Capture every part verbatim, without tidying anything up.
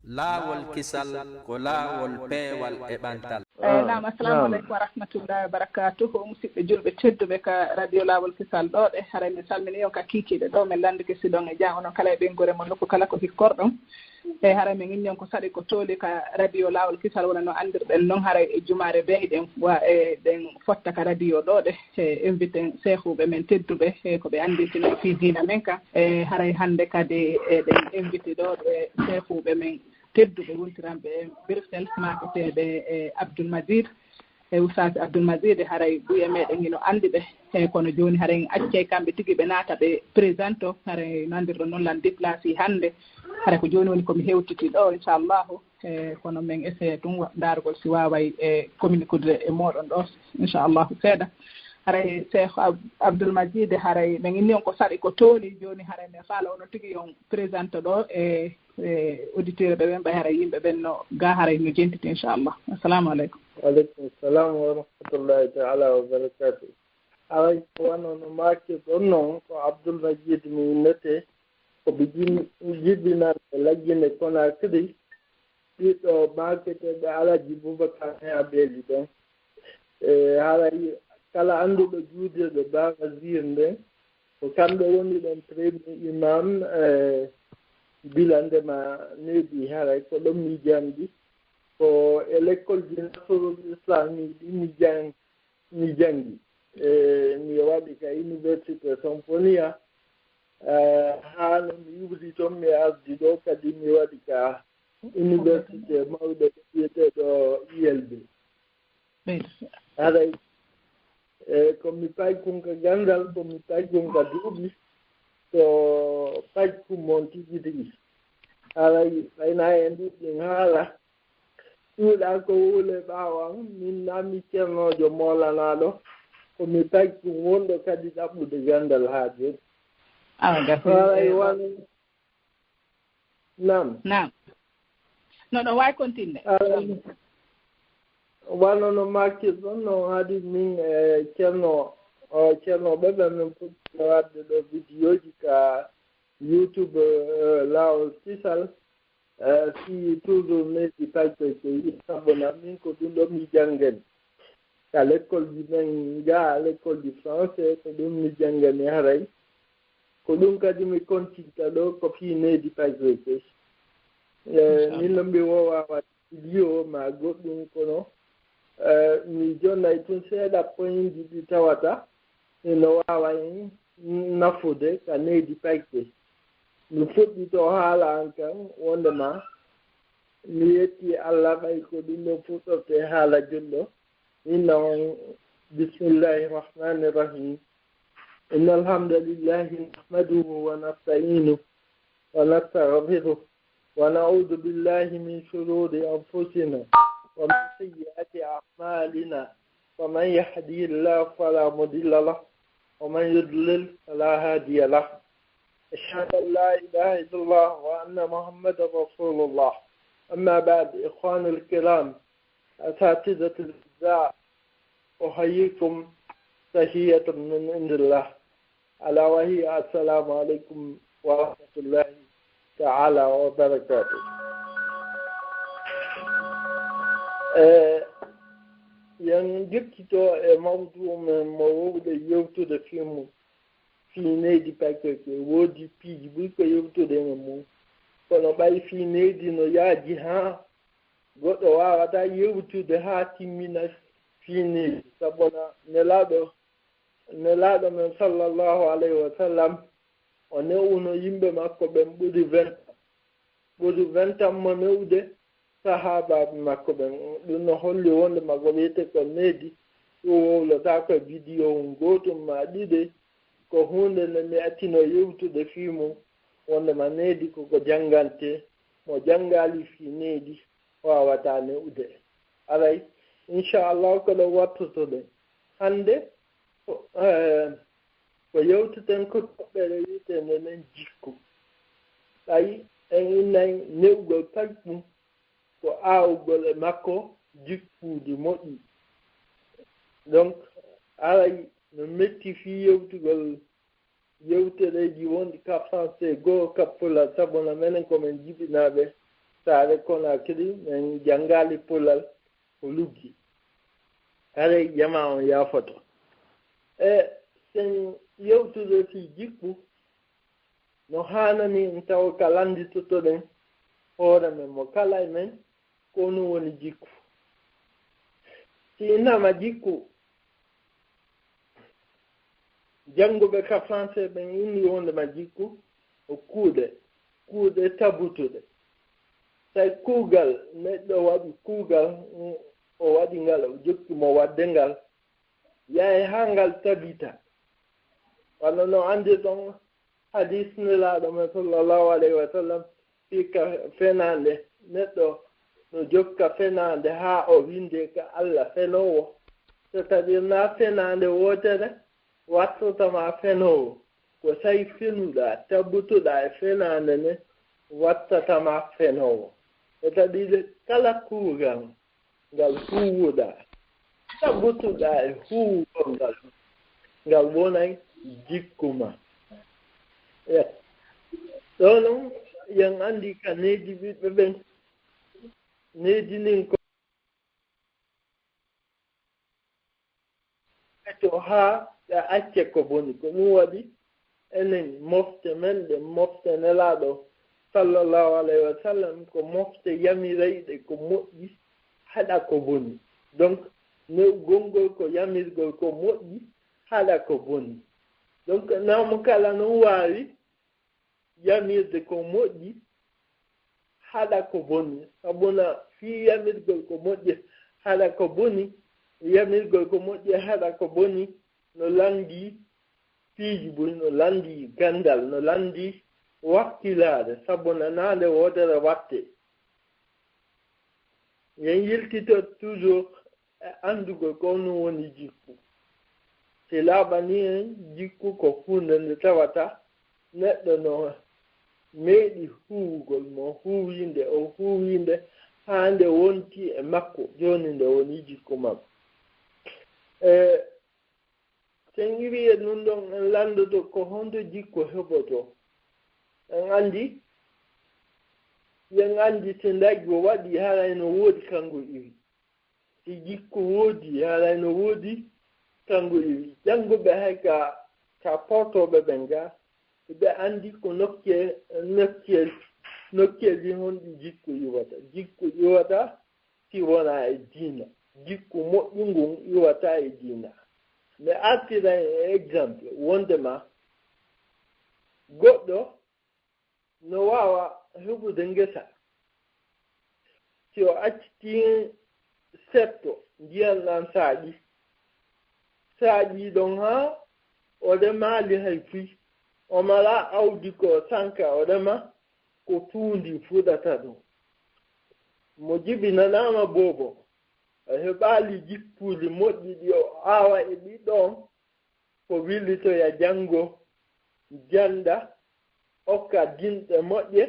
Laawol kisal ko laawol peewal e ɓantal. Eyi, naam, assalamu aleykum wa rahmatullahi wa barakatuhu. Musidɓe julɓe tedduɓe ka radio Laawol Kisal ɗo ɗe, haray mi salmini on ka kiikiiɗe ɗo, min lanndike siɗon e jam, onon kala e ɓeynguure mon, nokku kala ko hikkorɗon. Eyi, haray min inni on ko saɗi ko tooli ka radio Laawol Kisal, wona no anndirɗen non, haray e jumaare bee hiɗen wa-, e ɗen fotta ka radio ɗo ɗe, e inviten seehuuɓe men tedduɓe, e ko ɓe annditino fii diina men kan. E haray hannde kadi eɗen invite ɗo ɗe seehuuɓe men tedduɓe wontiranɓe e Bruxelles, maaketeeɓe e Abdoul Majid, e Oustaz Abdoul Majid, e haray buy e meɗen hino anndi ɓe. E kono jooni haray en accay kamɓe tigi ɓe naata ɓe présente o. Haray no anndirɗon non lan déplacé hannde. Haray ko jooni woni ko mi hewtiti ɗo, inchallahu. E kono men essayé tun wa-, ndaarugol si waaway e communiquude e mooɗon ɗo, inchallahu seeɗa. Haray Cheikh Ab-, Abdoul Majid, haray men inni on ko saɗi ko tooli, jooni haray men faala onon tigi on présente ɗo e e auditeur ɓe ɓen, ɓay haray yimɓe ɓen no ga haray no jentiti, inchallah. Assalamu aleykum. Wa aleykum salam wa rahmatullahi taala wa barakatuh. Haray ko wano no maaki ɗon non, ko Abdoul Majid mi innete, ko mi jin-, jibinanɗo Laggine Conakry, ɓiɗɗo maaketeeɓe Alaji Boubacar Niang Belly ɓen. E haray kala annduɗo juulirde Baa Wazir nden, ko kamɓe woni ɗon premier imam, e, gila ndema neeɓi, haray ko ɗon mi janngi. Ko e lekkolji Nasrul Islam ɗi mi jang-, mi janngi. E, mi waɗi ka Université Somphonia, e, haa no mi iwri ton, mi ardi ɗo, kadi mi waɗi ka université mawɗo wiyeteeɗo I L B. Haray, e, ko mi paykun ka ganndal, ko mi paykun ka duuɓi, ko paykun mon tigi tigi. Haray, ɓayna en ɗuɗɗin haala, ɗuuɗa ko wuule ɓaawo an, min naa mi ceernoojo moolanaaɗo, ko mi paykun wonɗo kadi ɗaɓɓude ganndal haa jooni. Awa, gasi. Haray, e, wano Naam. Naam. No ɗon waawi kontinde. Ah, wano no maakirɗon non, haadi min e Ceerno, o Ceerno ɓe ɓe min puɗɗi waɗde ɗo vidiyooji ka YouTube, eh, Laawol Kisal, eh, fii toujours Mehdi Paccoy ko yiɗi sabona min ko ɗum ɗo mi janngani. Ka lekkolji men ngaa, lekkolji français, ko ɗum mi janngani haray. Ko ɗum kadi mi kontinta ɗo ko fii Mehdi Paccoy. Eh, min no mi woowaa waɗde vidéo maa goɗɗum, kono, eh, mi jonnay tun seeɗa pointji ɗi tawata hino waawa en nafude ka Mehdi Paccoy. Mi fuɗɗitoo haala an kan, wonndema mi yettii Alla, ɓay ko ɗum ɗon fuɗɗortee haala julɗo. Inna on, bismillahi rahmani rahim. إن الحمد لله نحمده ونستعينه ونستغفره ونعوذ بالله من شرور أنفسنا ومن سيئات أعمالنا، فمن يهده الله فلا مضل له ومن يضلل فلا هادي له. أشهد أن لا إله إلا الله وأن محمدا رسول الله. أما بعد، إخواني الكرام، أساتذة الأعزاء، أحييكم تحية من عند الله، ألا وهي السلام عليكم ورحمة الله تعالى وبركاته. Eh, en jokkitoo e mawduu men mo wowɗen yewtude fii mun. Fii Mehdi Paccoy, woodi piiji ɓuri ko yewtuɗen e mun. Kono ɓay fii Mehdi no yaaji haa goɗɗo waawataa yewtude haa timmina fii Mehdi. Sabona Nelaaɗo, Nelaaɗo men sallallahu alayhi wa sallam, o ne'uno yimɓe makko ɓen ɓuri vingt ans. Ɓuri vingt ans mo ne'ude sahaabaaɓe makko ɓen. Ɗum no holli wonde makko wiyete ko Mehdi. Ɗum wowlotaako e vidéo on gootun maa ɗiɗi. Ko huunde nde mi accinoo yewtude fii mun, wondema Mehdi ko ko janngantee, mo janngaali fii Mehdi waawataa ne'ude. Aray, inchallahu, ko ɗon wattotoɗen. Hannde, ko, eh, ko yewteten ko toɓɓere wi'eteende nden jikku. Ɓay en innay ne'ugol paccu ko aawugol e makko jikkuuji moƴƴi. Donc, aray no metti fii yewtugol yewtereeji wonɗi ka français goo ka pulaar, sabu no menen ko men jibinaaɓe Saare Konaakiri, men janngaali pular ko luggi. Haray jamaa on yaafoto. E sen yewtude fii jikku, no haanani en tawa ka lannditotoɗen hoore men, mo kala e men, ko honɗun woni jikku. Si innama jikku, jannguɓe ka français ɓen inni wondema jikku ko kuuɗe, kuuɗe tabutuɗe. Tawi kuugal, neɗɗo waɗi kuugal, mm, o waɗi ngal, o jokki mo waɗde ngal, yahay haa ngal tabita. Wano no anndirɗon, Hadiis Nelaaɗo men, sallallahu alayhi wa sallam, fii ka fenaande, neɗɗo no jokka fenaande haa o winndee ka Alla fenoowo. C'est-à-dire, naa fenaande wootere wattata ma fenoowo, ko tawi fenuɗaa, tabbutuɗaa e fenaande nden, wattata ma fenoowo. C'est-à-dire, kala kuugal ngal huuwuɗaa, tabbutuɗaa e huuwugol ngal, ngal wonay jikku maa. Ɗoo non, en anndi ka needi ɓiɓɓe ɓen, needi ndin ko to haa ɓe acce ko boni. Ko ɗun waɗi enen mofte men ɗen, mofte Nelaaɗo, sallallahu alayhi wa sallam, ko mofte yamirayɗe ko moƴƴi, haɗa ko boni. Donc, ne'ugol ngol ko yamirgol ko moƴƴi, haɗa ko boni. Donc, namo kala non waawi yamirde ko moƴƴi, haɗa ko boni. Sabuna fii yamirgol ko moƴƴi, haɗa ko boni, yamirgol ko moƴƴi, haɗa ko boni, no lanndii piiji buy, no lanndii ganndal, no lanndii wakkilaare, sabuna naa nde wootere wattee. Yen yiltito toujours e anndugol ko honɗun woni jikku. Si laaɓanii en, jikku ko huunde nde tawata neɗɗo no meeɗi huuwugol mo, huuwiinde, o huuwiinde haa nde wonti e makko, jooni nde woni jikku makko. E, si en iwii e ɗun ɗon, en lanndoto ko honto jikku heɓotoo. En anndi, en anndi si ndaygu waɗii, haray no woodi ka ngu iwi. Si jikku woodi, haray no woodi ka ngu iwi. Jannguɓe hay ka, ka portooɓe ɓen ga, ɓe anndi ko nokkee-, nokkee-, nokkeeli honɗi jikku iwata. Jikku iwata si wonaa e diina. Jikku moƴƴu ngun iwataa e diina. Mi artiran e exemple, wondema goɗɗo no waawa heɓude ngesa, si o accitii setto, ndiyan ɗan saaƴi. Saaƴi ɗon haa o remaali hay fii. O mala awdi ko sanka o rema, ko tuundi fuɗata ɗon. Mo jibinanaama boobo, o heɓaali jikkuuli moƴƴi ɗi o aawa e ɓiɗɗo on, ko willitoya janngo, jannda, okka dinɗe moƴƴe,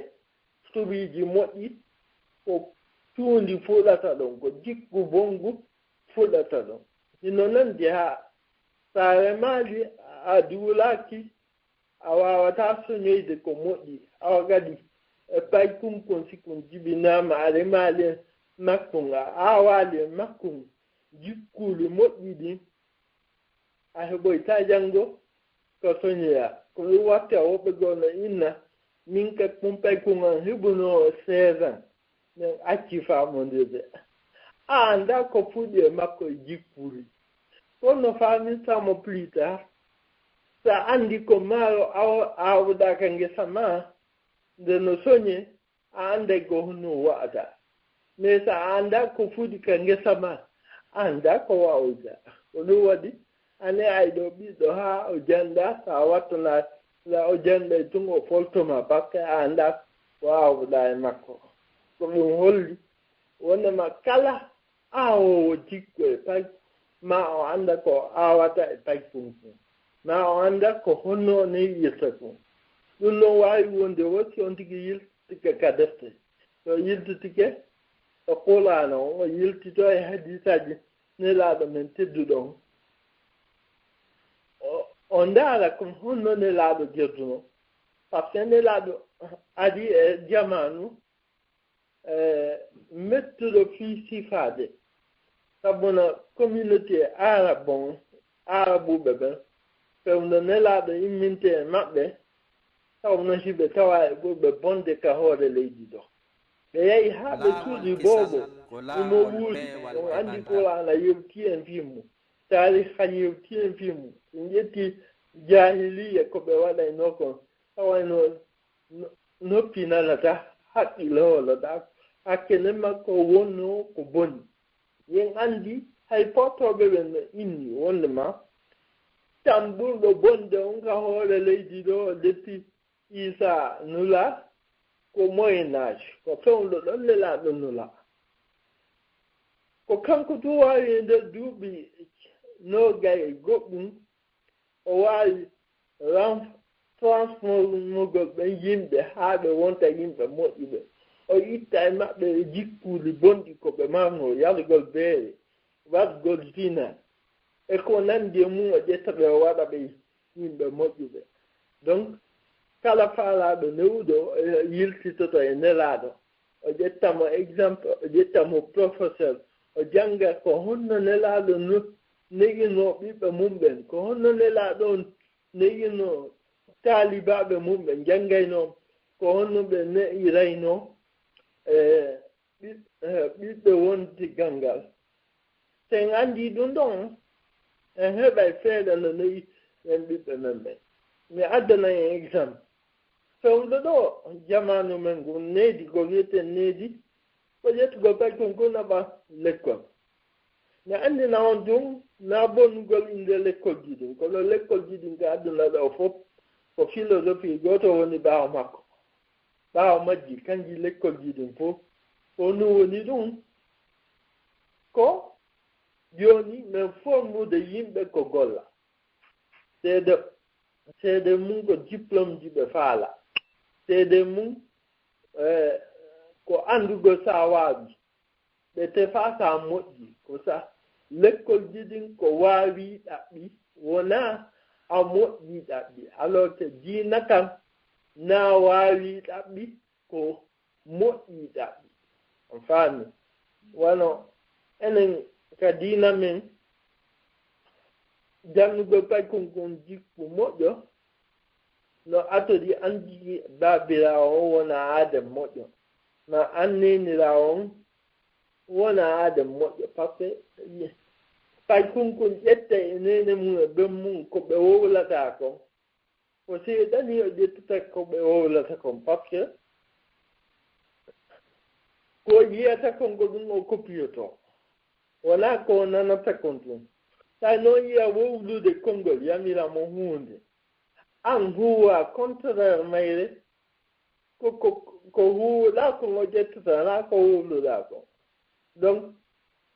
suɓiiji moƴƴi, ko tuundi fuɗata ɗon, ko jikku bonngu fuɗata ɗon. Hino nanndi haa si a remaali, a duulaaki, a waawataa soñoyde ko moƴƴi. Awa kadi, e paykun kun, si kun jibinaama, a remaali e makkun, a aawaali e makkun, jikkuuli moƴƴi ɗin, a heɓoytaa janngo ko soñoyaa. Ko ɗun watta woɓɓe goo no inna, min ka kun paykun an heɓunoo seize ans, min acci faamondirde. A anndaa ko fuɗi e makko e jikkuuli. Kono faamintaa mo plus tard. Si a anndi ko maaro aw-, aawuɗaa ka ngesa maa, nde no soñee, a annday ko honno wa'ata. Mais si a anndaa ko fuɗi ka ngesa maa, a anndaa ko wa'oyta. Ko ɗun waɗi, a ne'ay ɗoo ɓiɗɗo haa o jannda, si a wattanaa, si o jannday tun o folto ma, parce que a anndaa ko aawuɗaa e makko. Ko ɗun holli wondema kala aawoowo jikku e pay, maa o annda ko o aawata e paykun kun, maa o annda ko honno o newirta kun. Ɗun non waawi wonde wo si on tigi yiltitike ka defte. Si o yiltitike e Qur'aana on, o yiltitoo e hadiisaaji Nelaaɗo men tedduɗo on. O, o ndaara kon honno Nelaaɗo joddunoo. Parce que Nelaaɗo ari e jamaanu eh, mettuɗo fii sifaade. Sabu no communauté arab on, arabuɓe ɓen, fewndo Nelaaɗo immintee e maɓɓe, taw no hiɓe tawa e ɓurɓe bonde ka hoore leydi ɗoo. Ɓe yahi haa ɓe suuɗi boobo, himo wuuri. On anndi Qur'aana yewtii en fii mun, taariika yewtii en fii mun. Si en ƴettii jaahiliyya ko ɓe waɗaynoo kon, tawayno no-, noppi nanataa, haqqille hoolataa, hakkene makko wonnoo ko boni. En anndi hay pottooɓe ɓen no inni wonndema tan ɓurɗo bonde on ka hoore leydi ɗoo depuis Iisaa nulaa ko Moyen Âge, ko fewndo ɗon Nelaaɗo nulaa. Ko kanko tun waawi e nder duuɓi noogay e goɗɗun, o waawi ran-, transformugol ɓen yimɓe haa ɓe wonta yimɓe moƴƴuɓe. O itta e maɓɓe e jikkuuli bonɗi ko ɓe marnoo, yarugol beere, waɗugol zina, e ko nanndi e mun, o ƴetta ɓe, o waɗa ɓe yimɓe moƴƴuɓe. Donc, kala faalaaɗo newuɗo, o yiltitoto e Nelaaɗo. O ƴetta mo exemple, o ƴetta mo professeur, o jannga ko honno Nelaaɗo no-, ne'inoo ɓiɓɓe mun ɓen, ko honno Nelaaɗo on ne'inoo taalibaaɓe mun ɓen, janngaynoo ko honno ɓe ne'iraynoo, e, ɓi-, e, ɓiɓɓe wonti ganngal. Si en anndii ɗun ɗon, en heɓay feere no ne'i ɓen ɓiɓɓe men ɓen. Mi addana en exemple. Fewndo ɗoo jamaanu men ngun, needi, ko wi'eten needi, ko ƴettugol paykun kun naɓa lekkol. Mi anndina on tun, naa bonnugol innde lekkolji ɗin, kono lekkolji ɗin ka aduna ɗoo fow, ko filosofi gooto woni ɓaawo makko. Ɓaawo majji, kanji lekkolji ɗin fow, ko honɗun woni ɗun? Ko jooni men formude yimɓe ko golla. Seede, seede mun ko diplômeji ɓe faala. Seede mun, eh, ko anndugol si a waawi. Ɓe tefaa si a moƴƴi. Ko si a, lekkolji ɗin ko waawi ɗaɓɓi, wonaa a moƴƴi ɗaɓɓi. Alors que diina kan naa waawi ɗaɓɓi, ko moƴƴi ɗaɓɓi. On faami? Wano enen ka diina men, jannugol paykun kun jikku moƴƴo, no atori an jigi baabiraawo on wona aaden moƴƴo, ma an neeniraawo on wona aaden moƴƴo. Parce que paykun kun ƴetta e neene mun e ben mun ko ɓe wowlata kon. Ko seyɗani o ƴettata ko ɓe wowlata kon, parce que ko o yiyata kon ko ɗun o kopiyoto. Wonaa ko o nanata kon tun. Tawi non yiya wowlude konngol, yamira mo huunde. An huuwa contraire mayre, ko, ko, ko huuwuɗaa kon o ƴettata, naa ko wowluɗaa kon. Donc,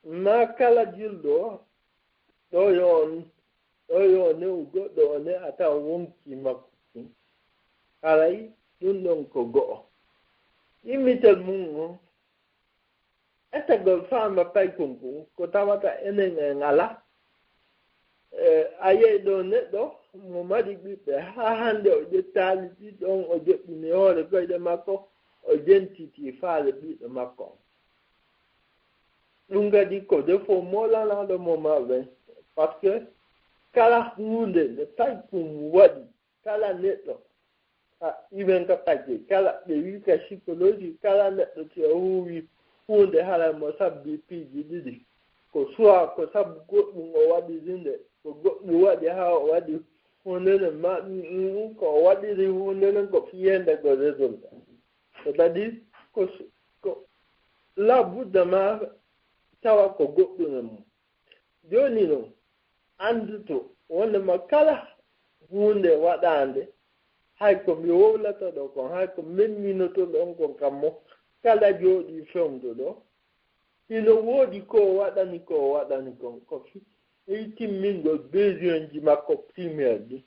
maa kala julɗo, ɗoo yo on, ɗoo yo o ne'u goɗɗo, o ne'a taw wonkii makko kin. Haray ɗun ɗon ko go'o. Ɗimmital mun on, ettagol faama paykun kun, ko tawata enen en alaa. Eh, a yi'ay ɗoo neɗɗo mo mari ɓiɓɓe, haa hande o ƴettaali ɓiɗɗo on, o joɗɗini hoore koyɗe makko, o jentitii faale ɓiɗɗo makko on. Ɗun kadi ko defo moolanaaɗo mo maɓɓe, parce que kala huunde nde paykun waɗi, kala neɗɗo, a, even ka pajje, kala, ɓe wi'i ka psychologie, kala neɗɗo si o huuwi huunde, haray mo sabbi piiji ɗiɗi. Ko soit ko sabu goɗɗun o waɗiri nde, ko goɗɗun waɗi haa o waɗi huunde nden, ma, mm, mm, mm, ko o waɗiri huunde nden ko fii heɓugol résultat. C'est-à-dire, ko s-, ko la budda ma tawa ko goɗɗun e mun. Jooni non, annduto wonndema kala huunde waɗaande, hay ko mi wowlata ɗoo kon, hay ko memminotoo ɗon kon kam mo, kala jooɗii fewndo ɗoo, hino woodi ko o waɗani, ko o waɗani kon, ko fii timmingol besoinji makko primaire ɗin.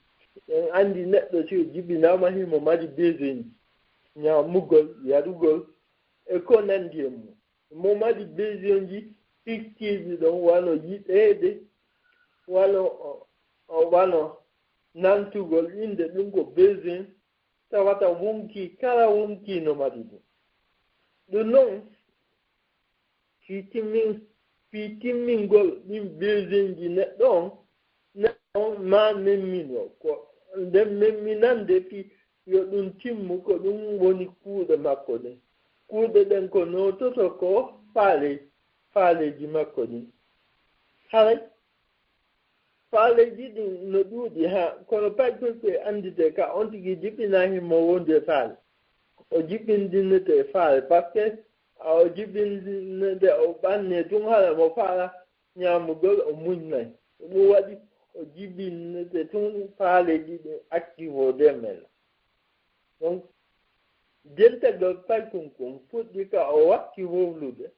En anndi neɗɗo si o jibinaama himo mari besoinji, ñaamugol, yarugol, e ko nanndi e mun. Mo mari besoinji fictiiɗi ɗon, wano yiɗeede, wano, wano nantugol innde, ɗun ko besoin, tawata wonkii, kala wonkii no mari ɗun. Ɗun non, fii timmin-, fii timmingol ɗin besoinji neɗɗo on, neɗɗo on maa memminoo. Ko nden memminande fii yo ɗun timmu, ko ɗun woni kuuɗe makko ɗen. Kuuɗe ɗen ko noototo ko faale-, faaleeji makko ɗin. Haray faaleeji ɗin no ɗuuɗi haa, kono pay koy koy annditee ka on tigi jiɓɓinaa himo wondi e faale. O jiɓɓindinete e faale, parce que a o jiɓɓindinete o ɓannee tun, hara mo faala ñaamugol, o muñnay. Ko ɗun waɗi o jiɓɓindinete tun faaleeji ɗin activo de mel. Donc, jentagol pay kun kun fuɗɗi ka o watti wowlude.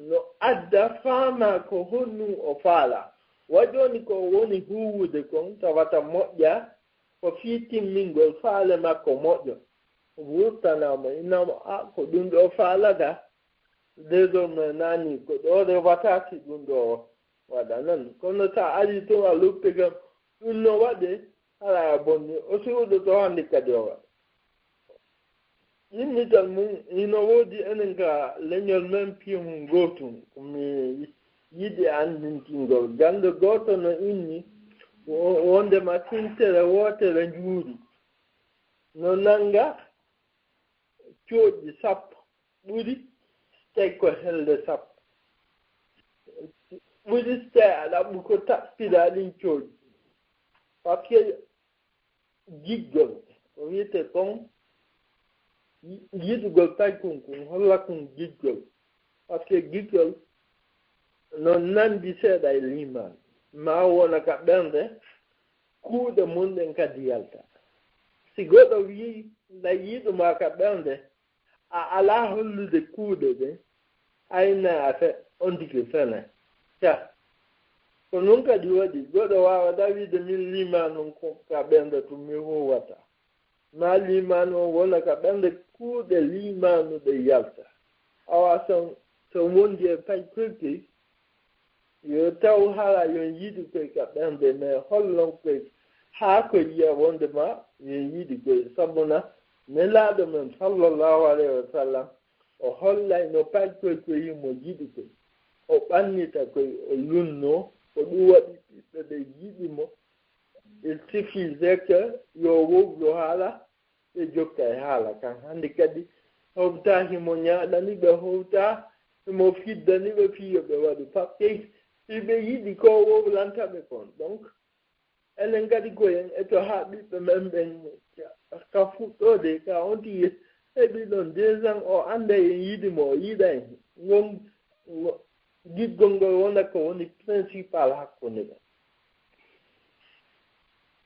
No adda faamaa ko honɗun o faalaa. Wa jooni ko o woni huuwude kon tawata moƴƴaa, ko fii timmingol faale makko moƴƴo. O wurtanaa mo, inna mo, "A, ko ɗun ɗoo faalaɗaa? Désormais naa nii, ko ɗoo rewataa si ɗun ɗoo waɗanan. Kono si a arii tun a lutti kam, ɗun no waɗee, hara a bonnii." O suuɗoto hande kadi o waɗa. Ɗimmital mun, hino woodi enen ka leñol men piimun gootun, ko mi yiɗi anndintingol. Gannde gooto no inni wo-, wondema tintere wootere njuuri no nannga cooƴi sappo, ɓuri si tawi ko helle sappo. Ɓuri si tawi a ɗaɓɓu ko tappira ɗin cooƴi. Parce que giggol, ko wi'etee kon yi-, yiɗugol tawi kun, kun holla kun giggol. Parce que giggol no nandi seeɗa e liimaan, maa wona ka ɓernde, kuuɗe mun ɗen kadi yalta. Si goɗɗo wi'i, "Nda yiɗu maa ka ɓernde," a alaa hollude kuuɗe ɗen, ayna a fe-, on tigi fene. Ca. Ko non kadi waɗi, goɗɗo waawata wi'ude min liimaanu ko ka ɓernde tun mi huuwata. Maa liimaanu on wona ka ɓernde, kuuɗe liimaanu ɗen yalta. Awa son, son wondi e pay koykoy, yo taw hara yon yiɗi koy ka ɓernde, mais hollon koy haa ko yiya wondema yon yiɗi koy. Sabuna Nelaaɗo men sallallahu alayhi wa sallam, o hollayno pay koy ko yimo yiɗi koy. O ɓannita koy, o lunnoo, ko ɗun waɗi ɓiɓɓe ɓen yiɗi mo. Il suffisait que yo wowlu haala, ɓe jokka e haala kan. Hande kadi, hewtaa himo ñaaɗani ɓe, hewtaa himo fiddani ɓe fii yo ɓe waɗu. Parce que hiɓe yiɗi ko wowlanta ɓe kon. Donc, enen kadi ko en eto haa ɓiɓɓe men ɓen ka fuɗɗoode, ka on tigi heɓi ɗon deux ans, o annda en yiɗi mo, o yiɗa en. Ngon, ngo-, giggol ngol wona ko woni principal hakkunde ɓen.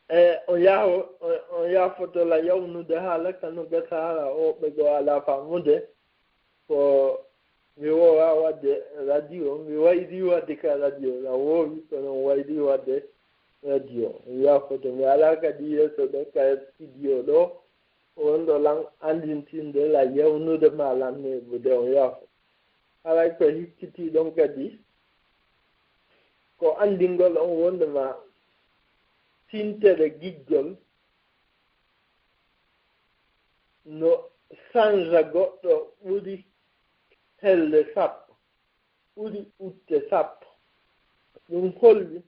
E, on yaho-, on, on yaafoto la yawnude haala, kano gasa haala o ɓe goo alaa faamude. Ko mi woowaa waɗde radio, mi wayrii waɗde ka radio, na woowi, kono mi wayrii waɗde radio. Mi yaafoto, mi alaa kadi yeeso ɗo ka studio ɗo, wonɗo lan anndintinde la yewnude ma lan neeɓude, on yaafo. Haray ko hikkitii ɗon kadi, ko anndingol on wondema tintere giggol no sanza goɗɗo ɓuri helle sappo, ɓuri utte sappo. Ɗun holli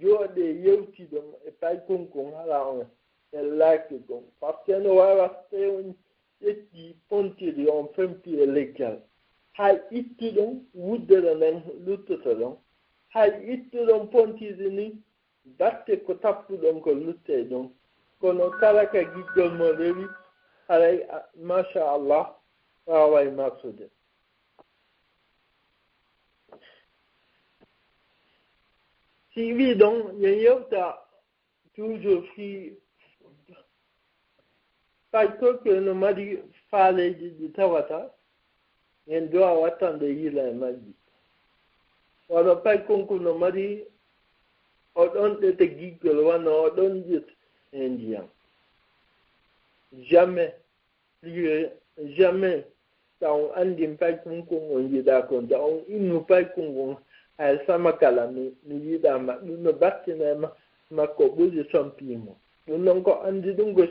jooɗee yewtiɗon e pay kon kon hara on hellaaki kon. Parce que no waawa si tawii on ƴetti pontiri on fempi e leggal. Hay ittuɗon wuddere nden luttoto ɗon. Hay ittuɗon pontiri ndin, batte ko tappuɗon ko luttay ɗon. Kono kala ka giggol mo rewi, haray, a, masha Allah, waaway marsude. Si wii ɗon, yen yewta toujours fii pay koy no mari faaleeji ɗi tawata en duwa wattande yila e majji. Wano pay konko no mari o ɗon ɗete giggol, wano o ɗon ƴet e ndiyam. Jamais, jamais, ta on anndin pay kon kon on yiɗaa kon, ta on innu pay kon kon hay sama kala mi, mi yiɗaa ma, ɗun no battina e ma, makko ɓuri sompii mo. Ɗun non ko anndi ɗun ko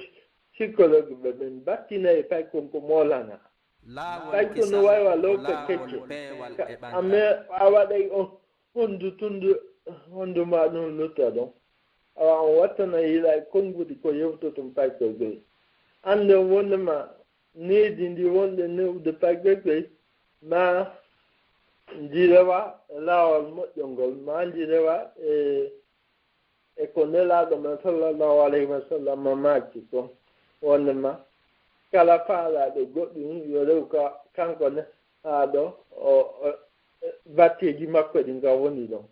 psychologue ɓe ɓen battina e pay kon ko moolana. Laawol kisal ko laawol peewal e ɓantal. Amma a waɗay on hondu tundu, hondu ma ɗun lutta ɗon. Awa on wattana yiɗa e konguɗi ko yewtoton paykoy goy. Annden wonde ma needi ndi wonɗen ne'ude paykoy goy, ma ndi rewa e laawol moƴƴol ngol, ma ndi rewa e e ko Nelaaɗo men sallallahu alayhi wa sallam maaki kon, wonde ma kala faalaaɗo goɗɗun yo rew ka kanko ne haa ɗo o, o, batteeji makko ɗin ka woni ɗon.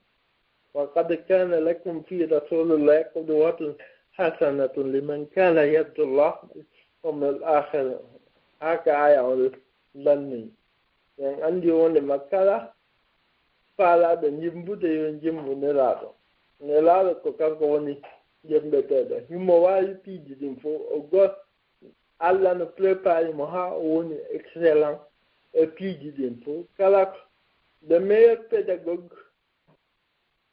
Wa qad kana lakum fi rasulillahi qudwatun hasanatun liman kana yarju Allah wal yawmal akhir. Haka aya on lanni. En andi wonde ma kala faalaaɗo jimbude yo jimbu Nelaaɗo. Nelaaɗo ko kanko woni jembeteeɗo. Himo waawi piiji ɗin fow. O gos, Alla no prepare mo haa o woni excellent e piiji ɗin fow. Kala ko, le meilleur pédagogue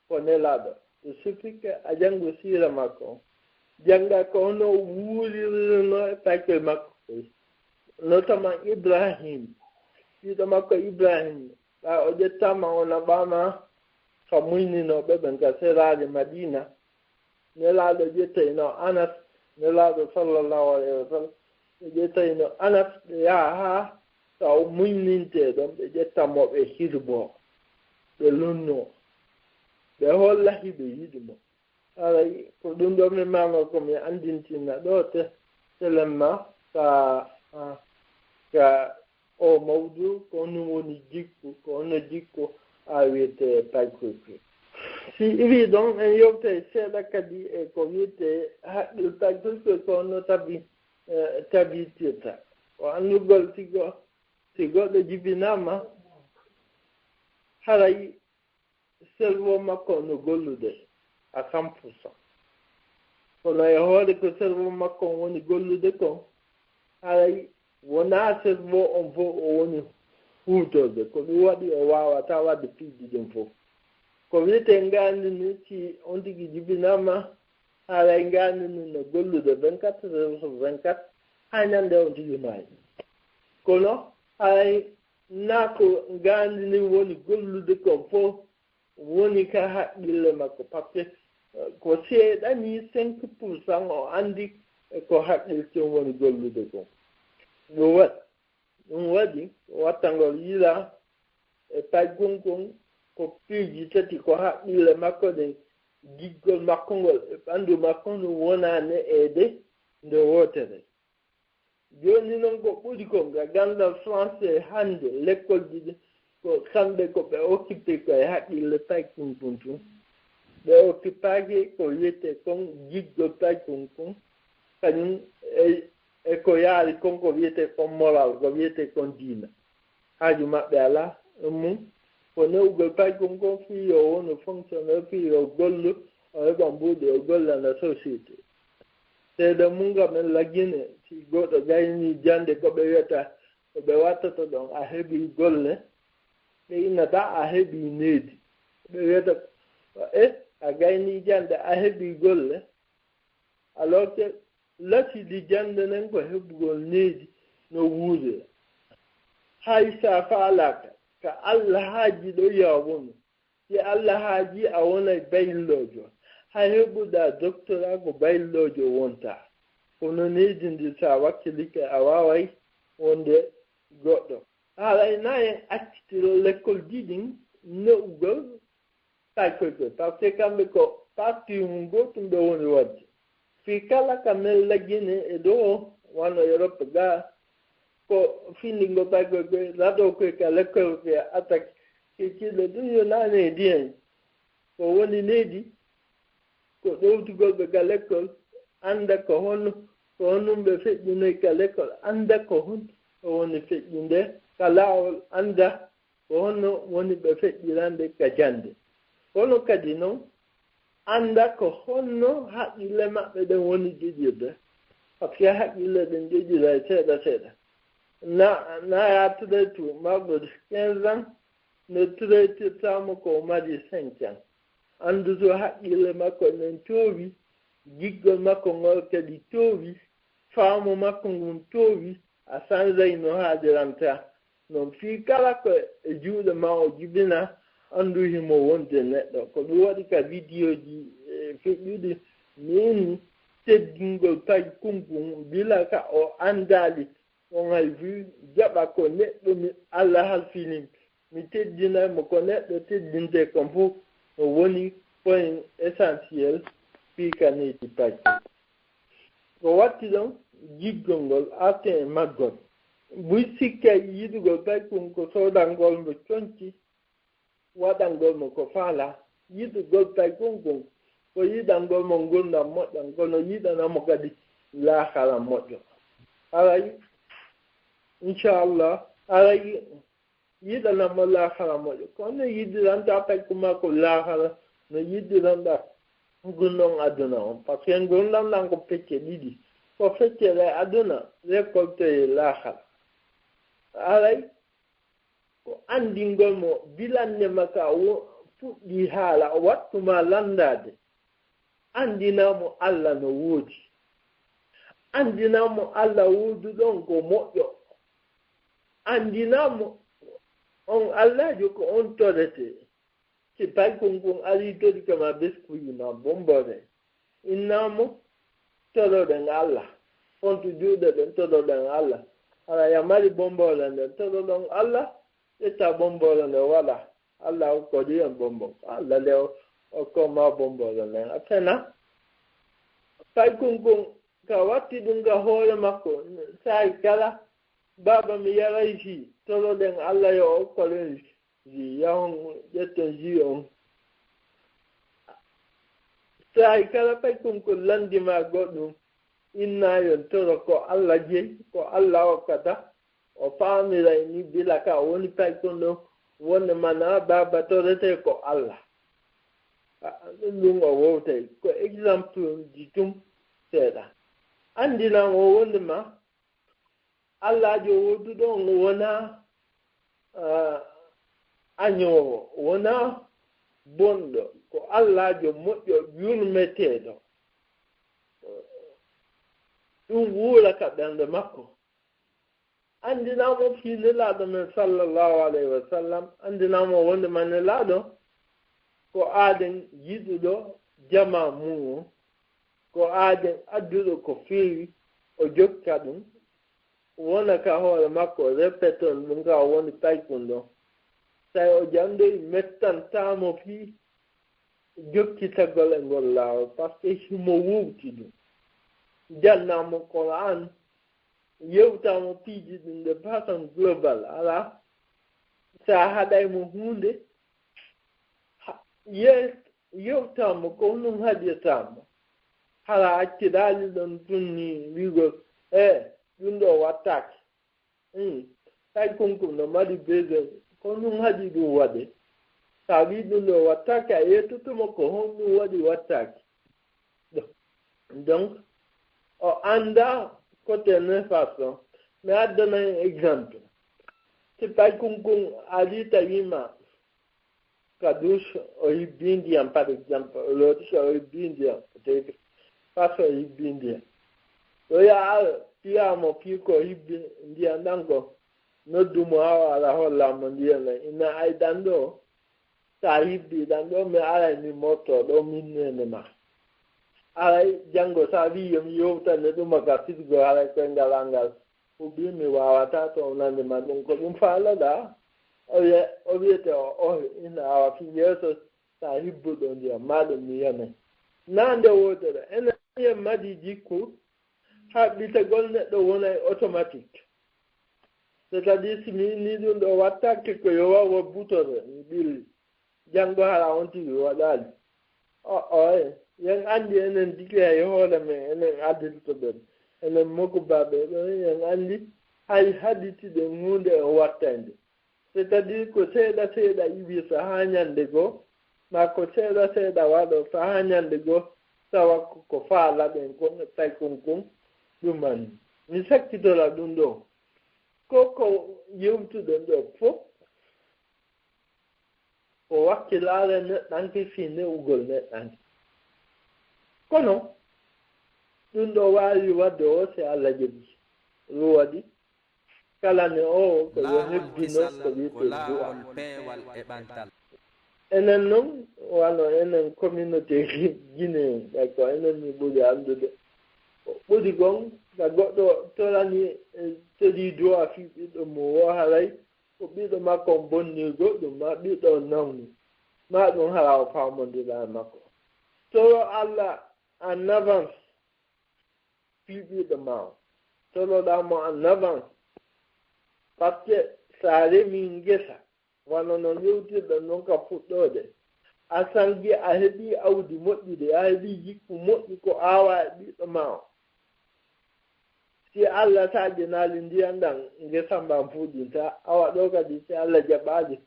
ko Nelaaɗo. Il suffit que a janngu siira makko on. Jannga ko hono o wuurirno e paykoy makko koy. Notamment Ibrahim. Ɓiɗo makko Ibrahim. Ɓay o ƴettaama, o naɓaama, ka muyninooɓe ɓen ka seraali Madiina. Nelaaɗo ƴettayno Anas, Nelaaɗo sallallahu alayhi wa sallam, ɓe ƴettayno Anas, ɓe yaha haa ka o muynintee ɗon, ɓe ƴetta mo, ɓe hirboo, ɓe lonnoo, ɓe holla hiɓe yiɗi mo. Haray ko ɗun ɗoo mi maanoo ko mi anndintina ɗoo te, telemma ka, ka, ka oo mawdu, ko honɗun woni jikku, ko honno jikku a wi'etee paykoykoy. Si iwii ɗon, en yewtay seeɗa kadi e ko wi'etee haqqil paykoykoy, ko honno tabi, eh, tabitirta. Ko anndugol si go-, si goɗɗo jibinaama, haray cerveau makko no gollude à cent pour cent. Kono e hoore ko cerveau makko on woni gollude kon, haray wonaa cerveau on fow o woni huutorde. Ko ɗun waɗi o waawataa waɗde piiji ɗin fow. Ko wi'etee ngaandi ndin, si on tigi jibinaama, haray ngaandi ndin no gollude vingt-quatre heures sur vingt-quatre, haa ɲande on tigi maayi. Kono haray naa ko ngaandi ndin woni gollude kon fow woni ka haqqille makko, parce que, eh, ko seeɗa nii, cinq pour cent o anndi e ko haqqille kon woni gollude kon. Ɗun wa-, ɗun waɗi wattangol yila e paygun kun ko piiji tati, ko haqqille makko ɗen, giggol makko ngol e ɓandu makko ndun wonaa ne'eede nde wootere. Jooni non ko ɓuri kon, ka ganndal français hannde, lekkolji ɗin, ko kamɓe ko ɓe occupé ko e haqqille paykun kun tun. Ɓe occupaaki ko wi'etee kon giggol paykun kun, kaɲun e, e ko yaari kon ko wi'etee kon moral, ko wi'etee kon diina. Haaju maɓɓe alaa e mun. Ko ne'ugol paykun kon fii yo wonu fonctionnaire, fii yo gollu, o heɓa mbuuɗi, o gollana société. Seeɗa mun ka men Lagine, si goɗɗo gaynii jannde, ko ɓe wi'ata, ko ɓe wattata ɗon, a heɓii golle, ɓe innata a heɓii needi. Ɓe wi'ata, e, a gaynii jannde, a heɓii golle. Alors que latidi jannde nden ko heɓugol needi no wuurira. Hay si a faalaaka, ka Alla haajii ɗon yo a wonu. Si Alla haajii a wonay bayilloojo. Hay heɓuɗaa doctorat ko bayilloojo wontaa. Kono needi ndin si a wakkilike a waaway wonde goɗɗo. Haray na en accitiro lekkolji ɗin ne'ugol paykoy koy, parce que kamɓe ko parti mum gootun ɓe woni waɗde. Fii kala ka men Lagine e ɗoo, wano Europe gaa, ko findingo paykoy koy, raɗo koy ka lekkol koy attaque, kikiiɗe ɗun yo naane e diyen. Ko woni needi, ko ɗowtugol ɓe ka lekkol, annda ko honno, ko honno ɓe feƴƴunoy ka lekkol, annda ko honno woni feƴƴunde ka laawol, annda ko honno woni ɓe feƴƴirande ka jannde. Kono kadi non, annda ko honno haqqille maɓɓe ɗen woni joƴirde, parce que haqqille ɗen joƴiray seeɗa seeɗa. Na, na ya traite maɓɓe quinze ans, no traitirtaamo ko mari cinq ans. Annduto haqqille makko nden toowi, giggol makko ngol kadi toowi, faamu makko ngun toowi, a sanzay no haaliranta. Non fii kala ko e juuɗe maa o jibina, anndu himo wonde neɗɗo. Ko ɗum waɗi ka vidéoji, eh, feƴƴuɗi, min teddingol pay kunkun, bila ka o anndaali, on hay fii jaɓa ko neɗɗo mi Alla halfini. Mi teddinay mo ko neɗɗo teddintee kon fof, no woni point essentiel fii ka needi pay. Ko watti ɗon, giggol ngol arten e maggol. Buy sikkay yiɗugol pay kon ko soodangol mo conci, waɗangol mo ko faalaa. Yiɗugol pay kon kon ko yiɗangol mo ngurndan moƴƴan, kono yiɗana mo kadi laakara moƴƴo. Aray, inchallah, aray, yiɗana mo laakara moƴƴo. Kono yiɗiranta pay ko maa ko laakara no yiɗiranɗa ngurndan aduna on. Parce que ngurndan ɗan ko pecce ɗiɗi. Ko feccere aduna, récolte e laakara. Aray, ko anndingol mo bilannde makka o fuɗɗii haala, o wattu ma lanndaade. Anndinaa mo Alla no woodi. Anndinaa mo Alla wooduɗo on ko moƴƴo. Anndinaa mo on Allaajo ko on toretee. Si pay kon kon arii tori kama beskuuji ma bomboore. Innaa mo toroɗen Alla. Fontu juuɗe ɗen toroɗen Alla. Hara ya mari bomboore nden toroɗon Alla, ƴetta bomboore nden waɗa. Alla hokkori en bombo. Alla le o, o koma bomboore nden. A fena. Pay kon kon ka watti ɗum ka hoore makko. Saa'i kala, baaba mi yaray fii, toroɗen Alla yo o okkoren fii, yahon ƴetten fii on. Saa'i kala pay kon ko lanndi ma goɗɗum, innaa yon toro ko Alla jeyi, ko Alla okkata, o faamiray ni bila ka o woni pay kon ɗon, wonde mana baaba toretee ko Alla. A, ɗum ɗum o wowtay, ko exemple ji tum seeɗa. Anndinaa mo wonde ma, Allaajo wooduɗo on wonaa, ah, añoowo, wonaa bonɗo, ko Allaajo moƴƴo yurmeteeɗo. Ɗum wuura ka ɓernde makko. Anndinaa mo fii Nelaaɗo men sallallahu alayhi wa sallam, anndinaa mo wonde ma Nelaaɗo ko aaden yiɗuɗo jamaa mu'un, ko aaden adduɗo ko feewi, o jokka ɗum, wona ka hoore makko, repeton ɗum ka o woni pay kun ɗon. Tawi o jandoyi mettantaa mo fii jokkitagol e ngol laawol, parce que himo wowti ɗum. Jannaa mo Qur'an, yewtaa mo piiji ɗin de façon global, alaa. Sa haɗay mo huunde, ha-, ye-, yewtaa mo ko honɗum haɗirtaa mo. Hara accidaali ɗon tun ni wi'ugol, "Eh, ɗum ɗo wattaake." Hmm. Tawi kon ko no mari besoin, ko honɗum haɗi ɗum waɗe. Sa wi'i ɗum ɗo wattaake, a yewtoto mo ko honɗum waɗi wattaake. Donc, o anndaa côté néfaste on. Mi addana en exemple. Si tawi kon kon arii tawi ma ka douche, o hibbii ndiyam, par exemple, o lootike, o hibbii ndiyam, o tawi parce que o hibbii ndiyam. O yaha, piyaa mo fii ko hibbi ndiyam ɗan ko, noddu mo haa o ara holla mo ndiyam ɗan. Ina ay ɗan ɗoo, sa hibbii ɗan ɗoo, mi aray mi mootoo ɗoo, min neene ma. Aray janngo sa wi'i yo mi yewtane ɗum ka fitgo, haray koyngal an ngal huɓɓi, mi waawataa townande ma ɗum ko ɗum faalaɗaa. O wi'e-, o wi'ete o, o ina awa fii yeeso, sa hibbuɗo ndiyam, maa ɗum mi yamay. Naa nde wootere, enen en mari jikku, haɓɓitagol neɗɗo wonay automatique. C'est-à-dire, si mi inni ɗum ɗo wattaake ko yo waw wabbutore, mi ɓilli. Janngo hara on tigi waɗaali. O, oye, yen anndi enen tigi hay hoore men, enen adiltoɓe, enen mokubaaɓe ɗo, yen anndi hay haɗitiɗen huunde en wattay nde. C'est-à-dire ko seeɗa seeɗa iwirta haa ñannde goo, maa ko seeɗa seeɗa waɗorta haa ñannde goo, tawa ko, ko faalaɗen kon e taykon kon ɗuman. Mi sakkitora ɗum ɗoo. Ko ko yewtuɗen ɗoo fof, ko wakkilaare neɗɗanke fii ne'ugol neɗɗanke. Kono, ɗum ɗoo waawi waɗde o si Alla jaɓii. Ɗum waɗi, Kala ne oo ko yo hebbino ko wi'etee du'a. Enen non, wano enen communauté Guinée en, ɓay ko enen mi ɓuri anndude. Ko ɓuri kon, ka goɗɗo torani, e, tedii du'a fii ɓiɗɗo mum woo, haray ko ɓiɗɗo makko on bonnii goɗɗum, maa ɓiɗɗo on nawni, maa ɗum hara o faamondiraa e makko. Toro Alla en avance fii ɓiɗɗo maa on. Toroɗaa mo en avance. Parce que si a remii ngesa, wano no yewtirɗen non ka fuɗɗoode, a sangi, a heɓii awdi moƴƴude, a heɓii jikku moƴƴi ko aawaa e ɓiɗɗo maa on. Si Alla taƴinaali ndiyan ɗan, ngesa mban fuɗintaa. Awa ɗoo kadi, si Alla jaɓaali,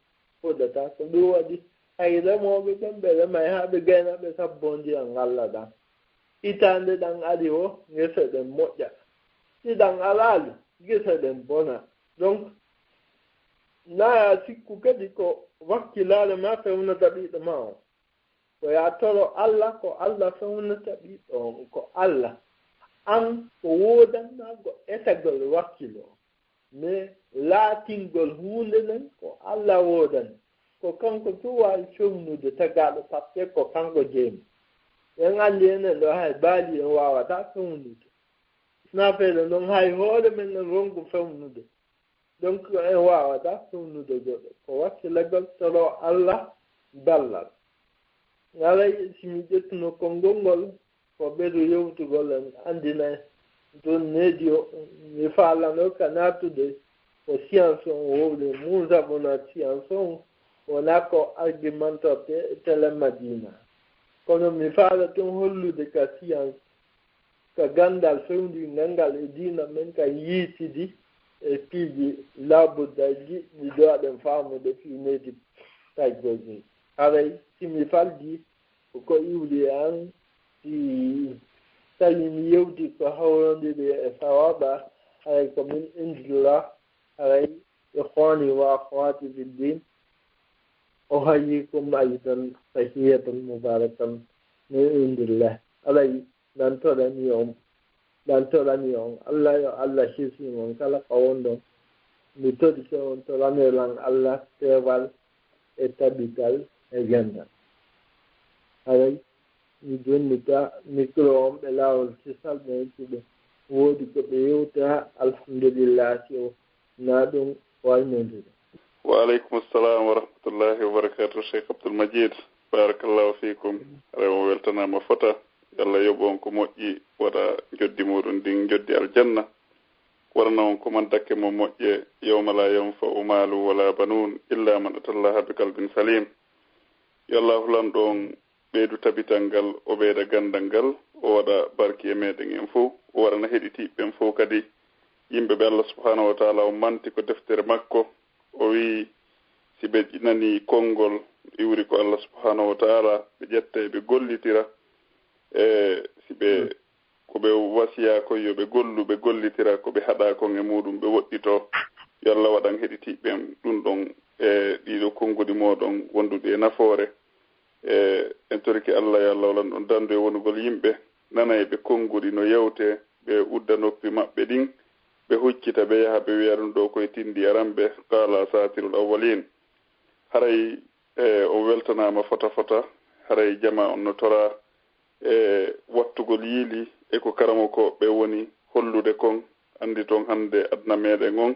fuɗataa. Ko ɗum waɗi, hay remooɓe ɓen, ɓe remay haa ɓe gayna, ɓe sabboo ndiyan Alla ɗan. Hitaande ɗan ari woo, ngese ɗen moƴƴa. Si ɗan alaali, ngese ɗen bona. Donc, naa a sikku kadi ko wakkilaare maa fewnata ɓiɗɗo maa on. Ko yo a toro Alla, ko Alla fewnata ɓiɗɗo on, ko Alla. An ko woodanmaa ko etagol wakkilo, mais laatingol huunde nden ko Alla woodani. Ko kanko tun waawi fewnude tagaaɗo, parce que ko kanko jeyi mo. En anndi enen ɗoo hay baali en waawataa fewnude. Sinaa fewndo non hay hoore men en ronku fewnude. Donc, en waawataa fewnude goɗɗo. Ko wakkilagol toro Alla ballal. Haray, si mi ƴettuno konngol ngol, ko ɓeydu yewtugol en anndina en ɗun needi o, mi faalano ka naatude ko science on wowli. Muusa bona science on wonaa ko argumentaire tele Madina. Kono mi faala tun hollude ka science, ka ganndal fewndiingal ngal e diina men, ka yiitidi e piiji laabudda jiɗɗi doaɗen faamude fii needi taygol ɗin. Haray si mi faldii, ko ko iwri e an, si tawi mi yewti ko hawrondiri e sawaaba, haray ko min indillah, haray ikhwani wa akhwati fi ddin, uhayyikum aydan tahiyatan mubarakatan min indillah. Haray nan torani on, nan torani on. Allah yo Allah hisnu on kala ka wonɗon. Mi torike on toranee lan Allah peewal e tabital e ganndal. Haray mi jonnita mikro on ɓe laawol kisal, ɓen si ɓe woodi ko ɓe yewta, alhamdulillah, si o na ɗum waynondire. Wa aleykum salam wa rahmatullahi wa barakatuh, Cheikh Abdoul Majid. Barakallahu fiikum. Haray on weltanaama fota. Yo Allah yoɓu on ko moƴƴi, waɗa njoddi muɗum ndin njoddi aljanna. Waɗana on ko man dakke mo moƴƴe, yawma la yanfa'u malun wala banun illa man atallaha bi qalbin salim. Yo Allahu lanɗo on ɓeydu tabital ngal, o ɓeyda ganndal ngal, o waɗa barki e meɗen en fow, o waɗana heɗitiiɓe ɓen fow kadi yimɓe ɓe Allah subhanahu wa ta'ala on manti ko deftere makko. O wi'i, si ɓe nanii konngol iwri ko Allah subhanahu wa ta'ala, ɓe ƴetta e ɓe gollitira, e si ɓe, ko ɓe wasiyaa kon yo ɓe gollu, ɓe gollitira, ko ɓe haɗaa kon e muɗum ɓe woɗɗitoo. Yo Allah waɗan heɗitiiɓe ɓen ɗum ɗon e ɗiɗo konguɗi mooɗon wonduɗi e nafoore. E en torike Allah, yo Allah walan ɗon dandu e wonugol yimɓe, nana e ɓe konguɗi no yewtee, ɓe udda noppi maɓɓe ɗin, ɓe huccita, ɓe yaha, ɓe wi'a ɗum ɗoo koye tinndi aranɓe, qaala asaatirul awwaliin. Haray, e, on weltanaama fota fota, haray jamaa on no toraa, e, wattugol yiili e ko karamokooɓe woni hollude kon, anndi ton hannde aduna meɗen on,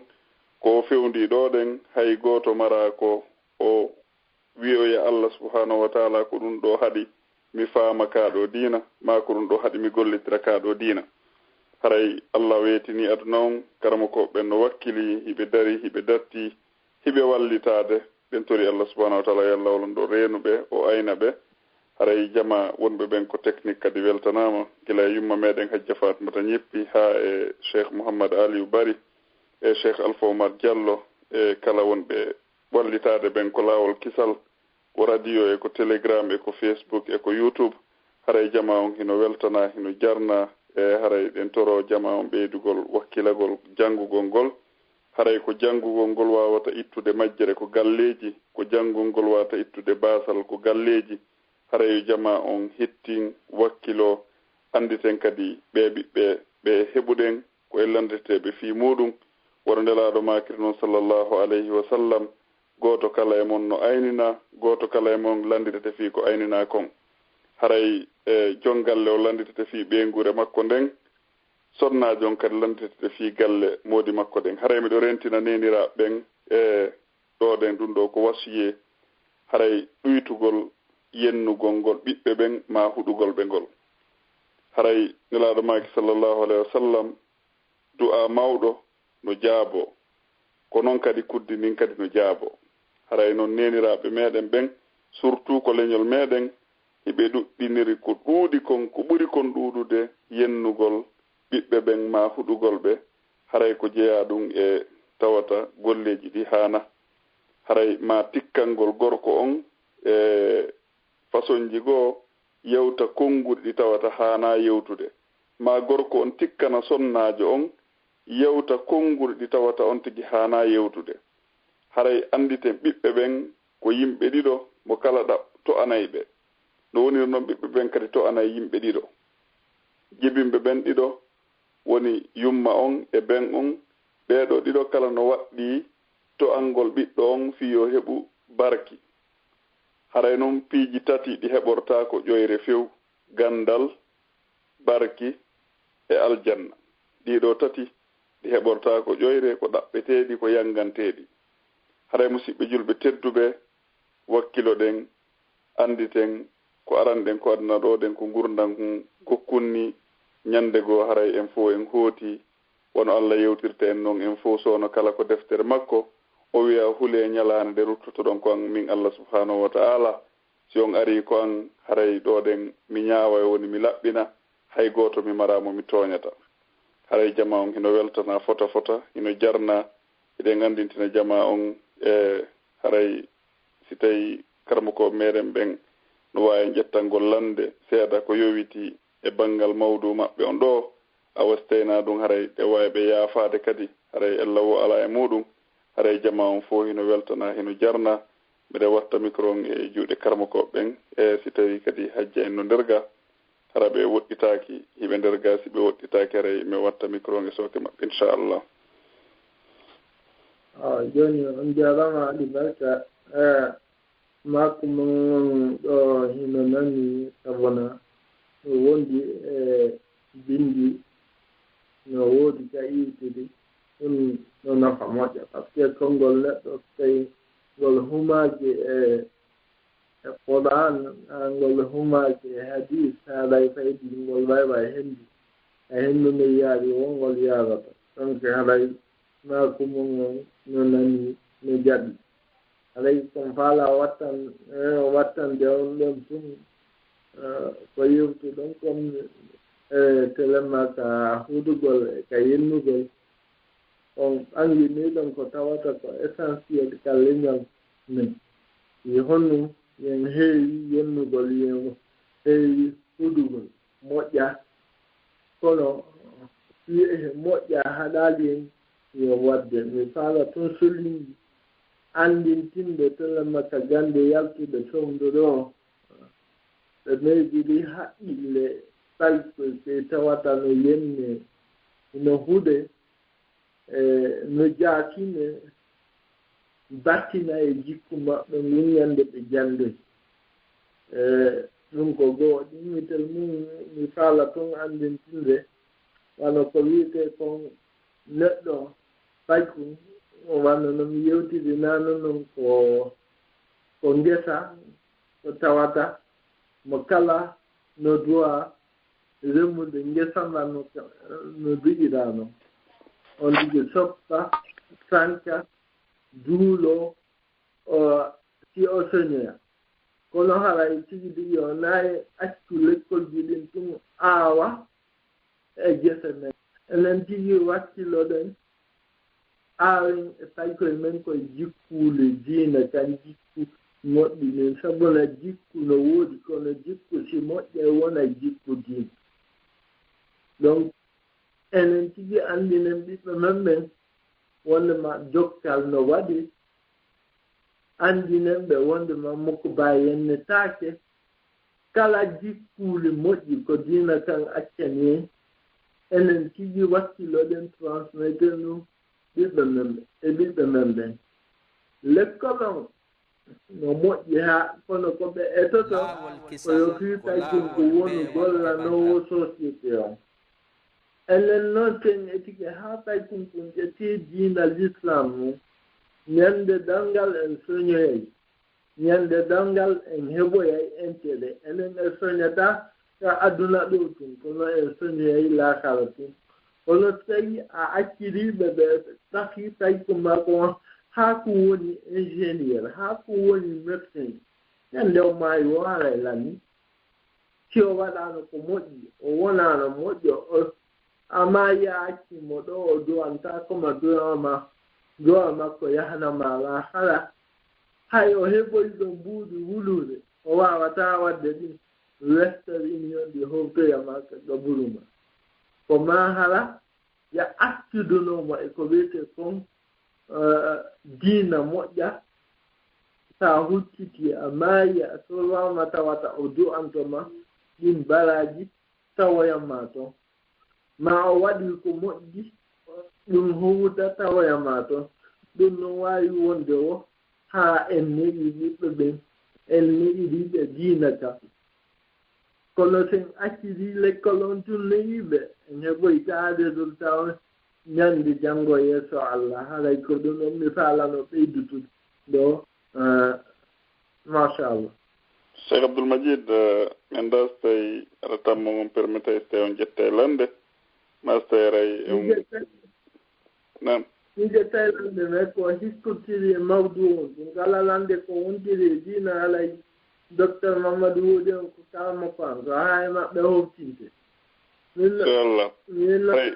ko o fewndii ɗoo ɗen, hay gooto maraa ko o wi'oya Allah subhanahu wa ta'ala, ko ɗum ɗoo haɗi mi faama kaa ɗoo diina, maa ko ɗum ɗoo haɗi mi gollitira kaa ɗoo diina. Haray Allah weetinii aduna on, karamokooɓe ɓen no wakkilii, hiɓe darii, hiɓe dattii, hiɓe wallitaade. Ɓen tori Allah subhanahu wa ta'ala, yo Allah wallan ɗoo reenuɓe, o ayna ɓe. Haray jamaa wonɓe ɓen ko technique kadi weltanaama, gila e yumma meɗen Hajja Fatmata Ñeppi, haa e Cheikh Mouhammad Aliou Bari, e Cheikh Alpha Oumar Diallo, e kala wonɓe wallitaade ɓen ko laawol kisal, ko radio e ko Telegram e ko Facebook e ko YouTube. Haray jamaa on hino weltanaa, hino jarnaa, e haray ɗen toroo jamaa on ɓeydugol wakkilagol janngugol ngol. Haray ko janngugol ngol waawata ittude majjere ko galleeji, ko janngol ngol waawata ittude baasal ko galleeji. Haray yo jamaa on hittin, wakkiloo, annditen kadi ɓee ɓiɓɓe ɓe heɓuɗen, ko e lanndeteeɓe fii muuɗum, Wano Nelaaɗo maakiri non, sallallahu alayhi wa sallam, gooto kala e mon no aynina, gooto kala e mon lannditete fii ko ayninaa kon. Haray e jon galle o lannditete fii ɓeynguure makko nden, sonnaajo on kadi lannditete fii galle moodi makko ɗen. Haray miɗo rentina neeniraaɓe ɓen e ɗoo ɗen, ɗun ɗoo ko wasiyee, haray ɗuytugol yennugol ngol ɓiɓɓe ɓen maa huɗugol ɓe ngol. Haray Nelaaɗo maaki, sallallahu alayhi wa sallam, du'aa mawɗo no jaaboo, ko non kadi kuddi ndin kadi no jaaboo. Haray non neeniraaɓe meɗen ɓen, surtout ko leñol meɗen, hiɓe ɗuɗɗiniri ko ɗuuɗi kon, ko ɓuri kon ɗuuɗude yennugol ɓiɓɓe ɓen maa huɗugol ɓe, haray ko jeyaa ɗun e tawata golleeji ɗi haanaa. Haray maa tikkangol gorko on e fasonji goo yewta konnguɗi ɗi tawata haanaa yewtude, maa gorko on tikkana sonnaajo on yewta konnguɗi ɗi tawata on tigi haanaa yewtude. Haray annditen ɓiɓɓe ɓen ko yimɓe ɗiɗo, mo kala ɗa-, to'anay ɓe. No woniri non, ɓiɓɓe ɓen kadi to'anay yimɓe ɗiɗo. Jibinɓe ɓen ɗiɗo woni yumma on e ben on. Ɓee ɗoo ɗiɗo kala no waɗɗii to'angol ɓiɗɗo on fii yo heɓu barki. Haray non piiji tati ɗi heɓortaako ƴoyre few, ganndal, barki, e aljanna. Ɗii ɗoo tati ɗi heɓortaako ƴoyre, ko ɗaɓɓeteeɗi, ko yannganteeɗi. Haray musiɓɓe julɓe tedduɓe, wakkiloɗen, annditen ko aranɗen ko aduna ɗoo ɗen, ko ngurndan gokkun nii, ñannde goo haray en fow en hooti, wano Alla yewtirta en non, en fow soono kala ko deftere makko, o wi'a, hulee ñalaande nde ruttotoɗon ko an, min Alla subhaanahu wa ta'aala. Si on arii ko an, haray ɗoo ɗen mi ñaaway, woni mi laɓɓina, hay gooto mi maraa mo mi tooñata. Haray jamaa on hino weltanaa fota fota, hino jarnaa, hiɗen anndintina jamaa on, e haray si tawii karamokooɓe meɗen ɓen no waawi en ƴettangol lannde seeɗa ko yowitii e banngal mawduu maɓɓe on ɗoo, awa si tawii naa ɗun, haray ɓe waawi ɓe yaafaade kadi, haray ella woo alaa e muuɗun, haray jamaa on fow hino weltanaa, hino jarnaa. Miɗen watta mikro on e juuɗe karamokooɓe ɓen, e si tawii kadi hajja en no nder gaa, hara ɓe woɗɗitaaki, hiɓe nder gaa, si ɓe woɗɗitaaki, haray mi watta mikro on e sooke maɓɓe, inchallah. Ah, jooni on jaaraama, Ali Barka. Eh, maaku mon on ɗoo hino nani, sabona no wondi e binndi, no woodi ka iwtude, ɗun no nafa moƴƴa. Parce que konngol neɗɗo, so tawii ngol humaaki e, e Qur'aan, haa ngol humaaki e hadiis, haray faydi ngol waaway hendu. E hendu no yaari, woo ngol yaarata. Donc, haray maaku mon on no nani, no jaɓi. Haray ko mi faalaa wattan-, eh, wattande on ɗon tun, eh, ko yewtuɗon kon, eh, telen maa ka huɗugol e ka yennugol. On ɓannginiiɗon ko tawata ko essentiel ka leñol men. Yo honɗun? Yo en heewi yennugol, yo en heewi huɗugol. Moƴƴa, kono si moƴƴa haɗaali en, yo waɗde. Mi faala tun solinji anndintinde telen maa ka gannde yaltuɗe fewndo ɗoo, ɓe meeɗiri haqqille tawi ko ɓe tawata no yenne, no huɗe, e no jaatine, battina e jikku maɓɓe ngun ñande ɓe janndoyi. E ɗun ko go'o. Ɗimmitel mun, mi faala tun anndintinde, wano ko wi'etee kon, neɗɗo fayku, wano no mi yewtiri naano non, ko, ko ngesa, ko tawata mo kala no du'a remude ngesa ngan no, no du'iraa non. On tigi soppa, sanka, duuloo, o, si o soñoya. Kono haray tigi tigi o naay accu lekkolji ɗin tun aawa e gese men. Enen tigi wakkiloɗen aawen e paykoy men koye jikkuuli diina kan, jikku moƴƴi ɗin. Sabuna jikku no woodi, kono jikku si moƴƴay wona jikku diina. Donc, enen tigi anndinen ɓiɓɓe men ɓen wonndema jokkal no waɗi, anndinen ɓe wonndema mokko baa yennetaake. Kala jikkuuli moƴƴi ko diina kan accani en, enen tigi wakkiloɗen transmettre ɗun ɓiɓɓe men e ɓiɓɓe men ɓen. Lekkol on no moƴƴi haa, kono ko ɓe etoto ko yo fii taƴgol ko wonu gollanoowo sosiyete on. Enen non, si en etike haa taƴgol kon ƴetti diina Lislaam on, ɲande darngal en soɲoyay. Ɲande darngal en heɓoyay entere. Enen en soɲataa ka aduna ɗoo tun, kono en soɲoyay laakara tun. Kono si tawii a accirii ɓe, ɓe tafi taƴgol maa kon haa ko woni ingénieur, haa ko woni médecin, ɲande o maayi woo haray lannii. Si o waɗaano ko moƴƴi, o wonaano moƴƴo, o, ammaa a accii mo ɗoo, o du'antaako ma, du'a ma, du'a makko yahana ma laakara. Hay o heɓoyi ɗon buuɗi wuluure, o waawataa waɗde ɗin. Western Union ɗi howtoya ma ka gaburu ma. Ko maa hara ya accidunoo mo e ko wi'etee kon, eh, diina moƴƴa. Si a huccitii, a maayi, a sowaama, tawata o du'anto ma ɗin baraaji, tawoyan ma ton. Maa o waɗii ko moƴƴi, ɗun howta, tawoyan ma ton. Ɗun non waawi wonde woo haa en ne'i ɓiɓɓe ɓen, en ne'i ɓiɓɓe diina ka. Kono si en accirii lekkol on tun ne'i ɓe, en heɓoy taade ɗun taw ɲande janngo yeeso Allah. Haray ko ɗun on mi faalano ɓeydutude ɗoo, eh, machallah. Cheikh Abdoul Majid, eh, mi anndaa si tawii aɗa tammo on permetay si tawii on ƴettay lannde, maa si tawii aray on. Mi ƴettay. Naam. Mi ƴettay lannde, mais ko hikkotiri e mawduu on. Ɗun kala lannde ko wontiri e diina alay Docteur Mamadou Wodi on ko karamoko an. So haa e maɓɓe hoftinte. Min no, inchallah. Min no. Hay.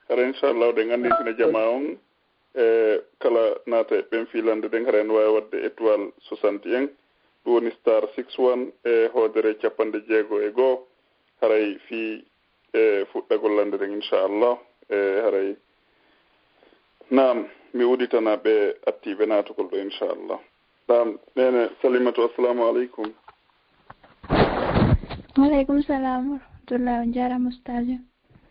Hara, inchallah, ɗen anndi sine jamaa on, e kala naata e ɓen fii lannde ɗen, hara en waawi waɗde étoile soixante et un, ɗun woni star six one e hoodere cappanɗe jeego e go'o, haray fii e fuɗɗagol lannde ɗen, inchallah. E haray, naam, mi uditana ɓe attiiɓe naatugol ɗoo, inchallah. Naam, neene Salimatu, assalamu aleykum. Wa aleykum salam wa rahmatullah. On jaaraama, ustaajo.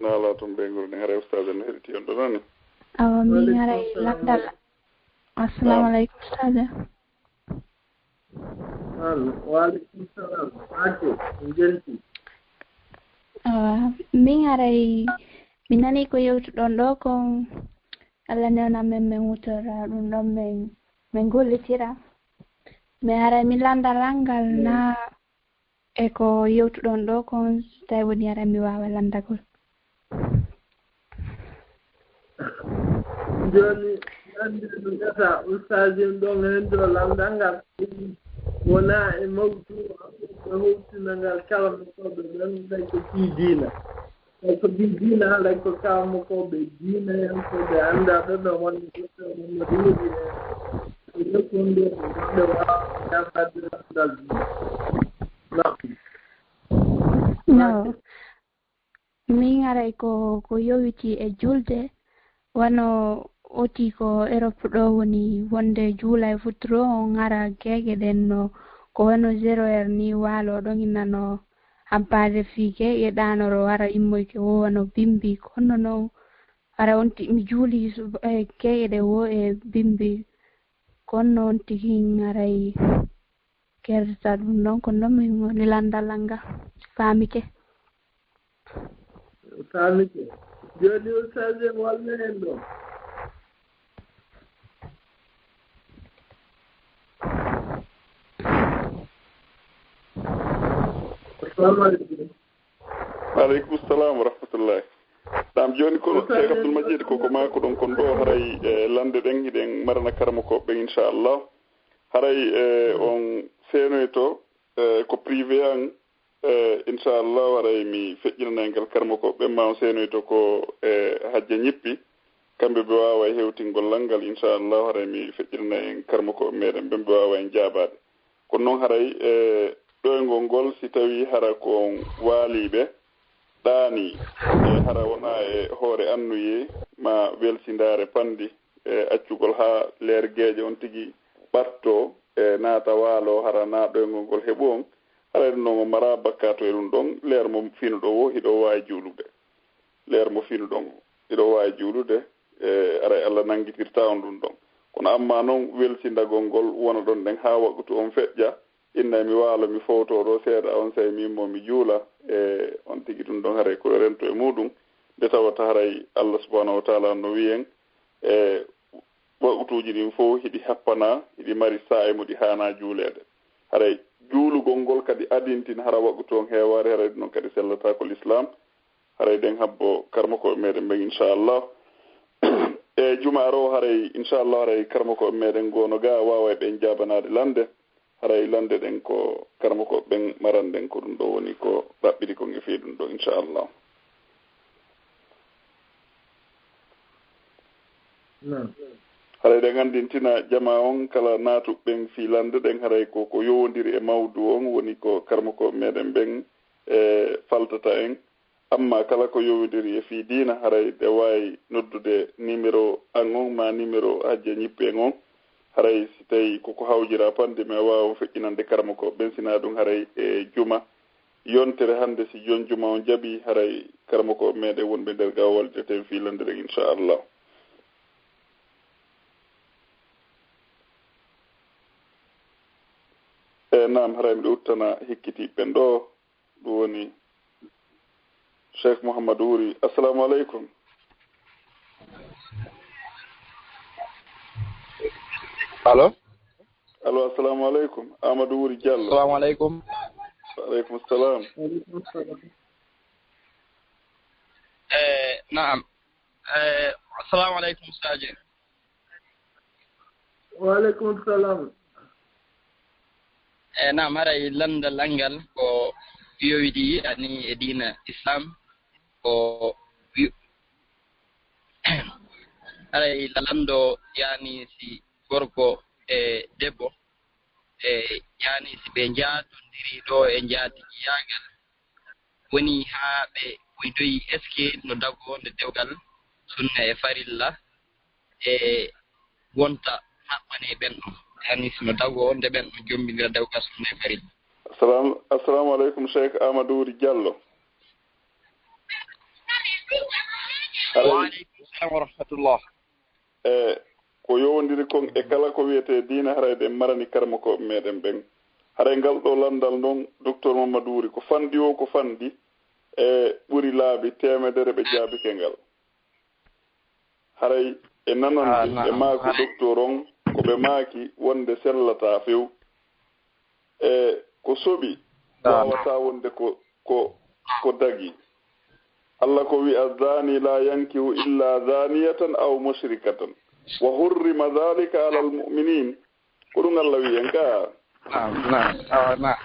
Naalaa toon ɓeynguure nden, haray ustaajo no heɗitii on ɗoo non ni? Awa, min haray lanndal. Assalamu aleykum, ustaajo. Allo, wa aleykum salam. Faati, on njentii. Awa, min haray, mi nanii ko yewtuɗon ɗoo kon, Alla newna men, men huutora ɗun ɗon, men, men gollitira. Mi haray mi lanndal an ngal naa e ko yewtuɗon ɗoo kon, si tawii woni aran mi waawa lanndagol. Jooni, lannde no gasa, ustaaji en ɗon heen ɗoo lanndal ngal wonaa e mawduu, ko hewtinangal kala mo ko ɓe ɗon, tawi ko fii diina. Tawi ko fii diina, haray ko karamokooɓe diina en, ko ɓe anndaa ɓe, ɓe wonde ko Seeɗa Mamadu Wodi en. Ko jokkondire maɓɓe waawa jaabaade lanndal diina. Naam. No. Min haray ko, ko yowitii e julde, wano oti ko Erop ɗoo woni wonde juulay futuro on hara geeƴe ɗen no, ko wano zéro heure ni waaloo ɗon ina no hampaade fii geeƴe ɗaanoro hara immoyke woo wano bimbi. Kono non hara on ti-, mi juuli suba-, e geeƴe ɗe woo e bimbi. Kono non tigi haray kersa ɗum ɗon, ko non min woni lanndal an ngal. Faamike. Faamike. Jooni, Ustaaz en, wallu en ɗon. Assalamu aleykum. Wa aleykum salam wa rahmatullahi. Naam, jooni ko Ustaaz Cheikh Abdoul Majid, ko ko maakuɗon kon ɗoo, haray, e, lannde ɗen, hiɗen marana karamokooɓe ɓen, inchallah. Haray, e, on seenoyto, e, ko privé an, e, inchallah, haray mi feƴƴinanay ngal karamokooɓe ɓen, ma on seenoyto ko, e, Hajja Ñippi. Kamɓe ɓe waaway hewtingol lanngal, inchallah, haray mi feƴƴinanay en karamokooɓe meɗen ɓen, ɓe waawa en jaabaade. Kono non haray, e, ɗoyngol ngol, si tawii hara ko on waaliiɓe, ɗaanii, e hara wonaa e hoore annuyee maa welsindaare panndi, e accugol haa leer geeƴe on tigi ɓartoo, e naata waaloo, hara naa ɗoyngol ngol heɓu on, haray ɗum ɗon on maraa bakkaatu e ɗum ɗon, leer mo fiinuɗon woo hiɗon waawi juulude. Leer mo fiinuɗon hiɗon waawi juulude, e, aray Alla nanngitirtaa on ɗun ɗon. Kono amma non welsindagol ngol wona ɗon ɗen haa waqtu on feƴƴa, inna mi waalo, mi fowtoo ɗoo seeɗa, on saa'i miin mo mi juula, e, on tigi ɗun ɗon haray ko rento e muuɗun, nde tawata haray Alla subhanahu wa taala no wi'en, e, waqtuuji ɗin fow hiɗi happanaa, hiɗi mari saa'i muɗi haanaa juuleede. Haray juulugol ngol kadi adintin hara waqtu on heewaare, haray ɗun ɗon kadi sellataa ko lislaam. Haray ɗen habbo karamokooɓe meɗen ɓen, inchallah. E juma aroowo, haray, inchallah, haray karamokooɓe meɗen goono gaa waaway ɓen jaabanaade lande. Haray lande ɗen ko karamokooɓe ɓen maran ɗen, ko ɗun ɗoo woni ko ɗaɓɓiri kon e fii ɗun ɗoo, inchallah. Naam. Haray ɗen anndintina jamaa on kala naatuɓe ɓen fii lande ɗen, haray ko, ko yowondiri e mawdu on woni ko karamokooɓe meɗen ɓen, e, faltata en. Amma kala ko yowondiri e fii diina, haray ɓe waawi noddude nimero an on maa nimero Hajja Ñippe en on. Haray si tawii ko ko hawjira fande, mi waawa on feƴƴinande karamokooɓe ɓen, si naa ɗun haray e juma. Yontere hande, si jon juma on jaɓii, haray karamokooɓe meɗen wonɓe nder gaa wallidete en fii lande ɗen, inchallah. E naam, haray miɗo uttana hikkitiiɓe ɓen ɗoo. Ɗun woni Cheikh Mouhamadou Wuri. Assalamu aleykum. Allo? Allo, assalamu aleykum. Amadou Wuri Diallo. Assalamu aleykum. Wa aleykum salam. Eh, naam. Eh, assalamu aleykum, Sadio. Wa aleykum salam. E naam, haray lanndal an ngal ko yowiti ani e diina Islam, ko wi-, haray lanndo yani si gorko e debbo, e yani si ɓe njaatondiri ɗoo e njaatigiyaagal, woni haa ɓe koydoyi, est-ce que no dagoo nde dewgal sunna e farilla e wonta haɓɓane ɓen ɗon? Yani si no dagoo nde ɓen ɗon jombindira dewgal sunna e farilla. Assalamu, assalamu aleykum, Cheikh Amadou Wuri Diallo. Haray, wa aleykum salam wa rahmatullah. E ko yowondiri kon e kala ko wi'etee diina, haray ɗen marani karamokooɓe meɗen ɓen. Haray ngal ɗoo lanndal non, Docteur Mamadou Wuri, ko fanɗi woo ko fanɗi, e ɓuri laabi teemedere ɓe jaabike ngal. Haray e nanande, ah, e na'am, maaku haray docteur on, ko ɓe maaki wonde sellataa few. E ko soɓi, ah, waawataa wonde ko, ko, ko dagi. Alla ko wi'a, "Zani la yankihu illa zaniyatan aw mushrikatan. Wa hurrima zalika alal mu'minin." Ko ɗun Alla wi'i en ka. Naam, naam, awa, naam.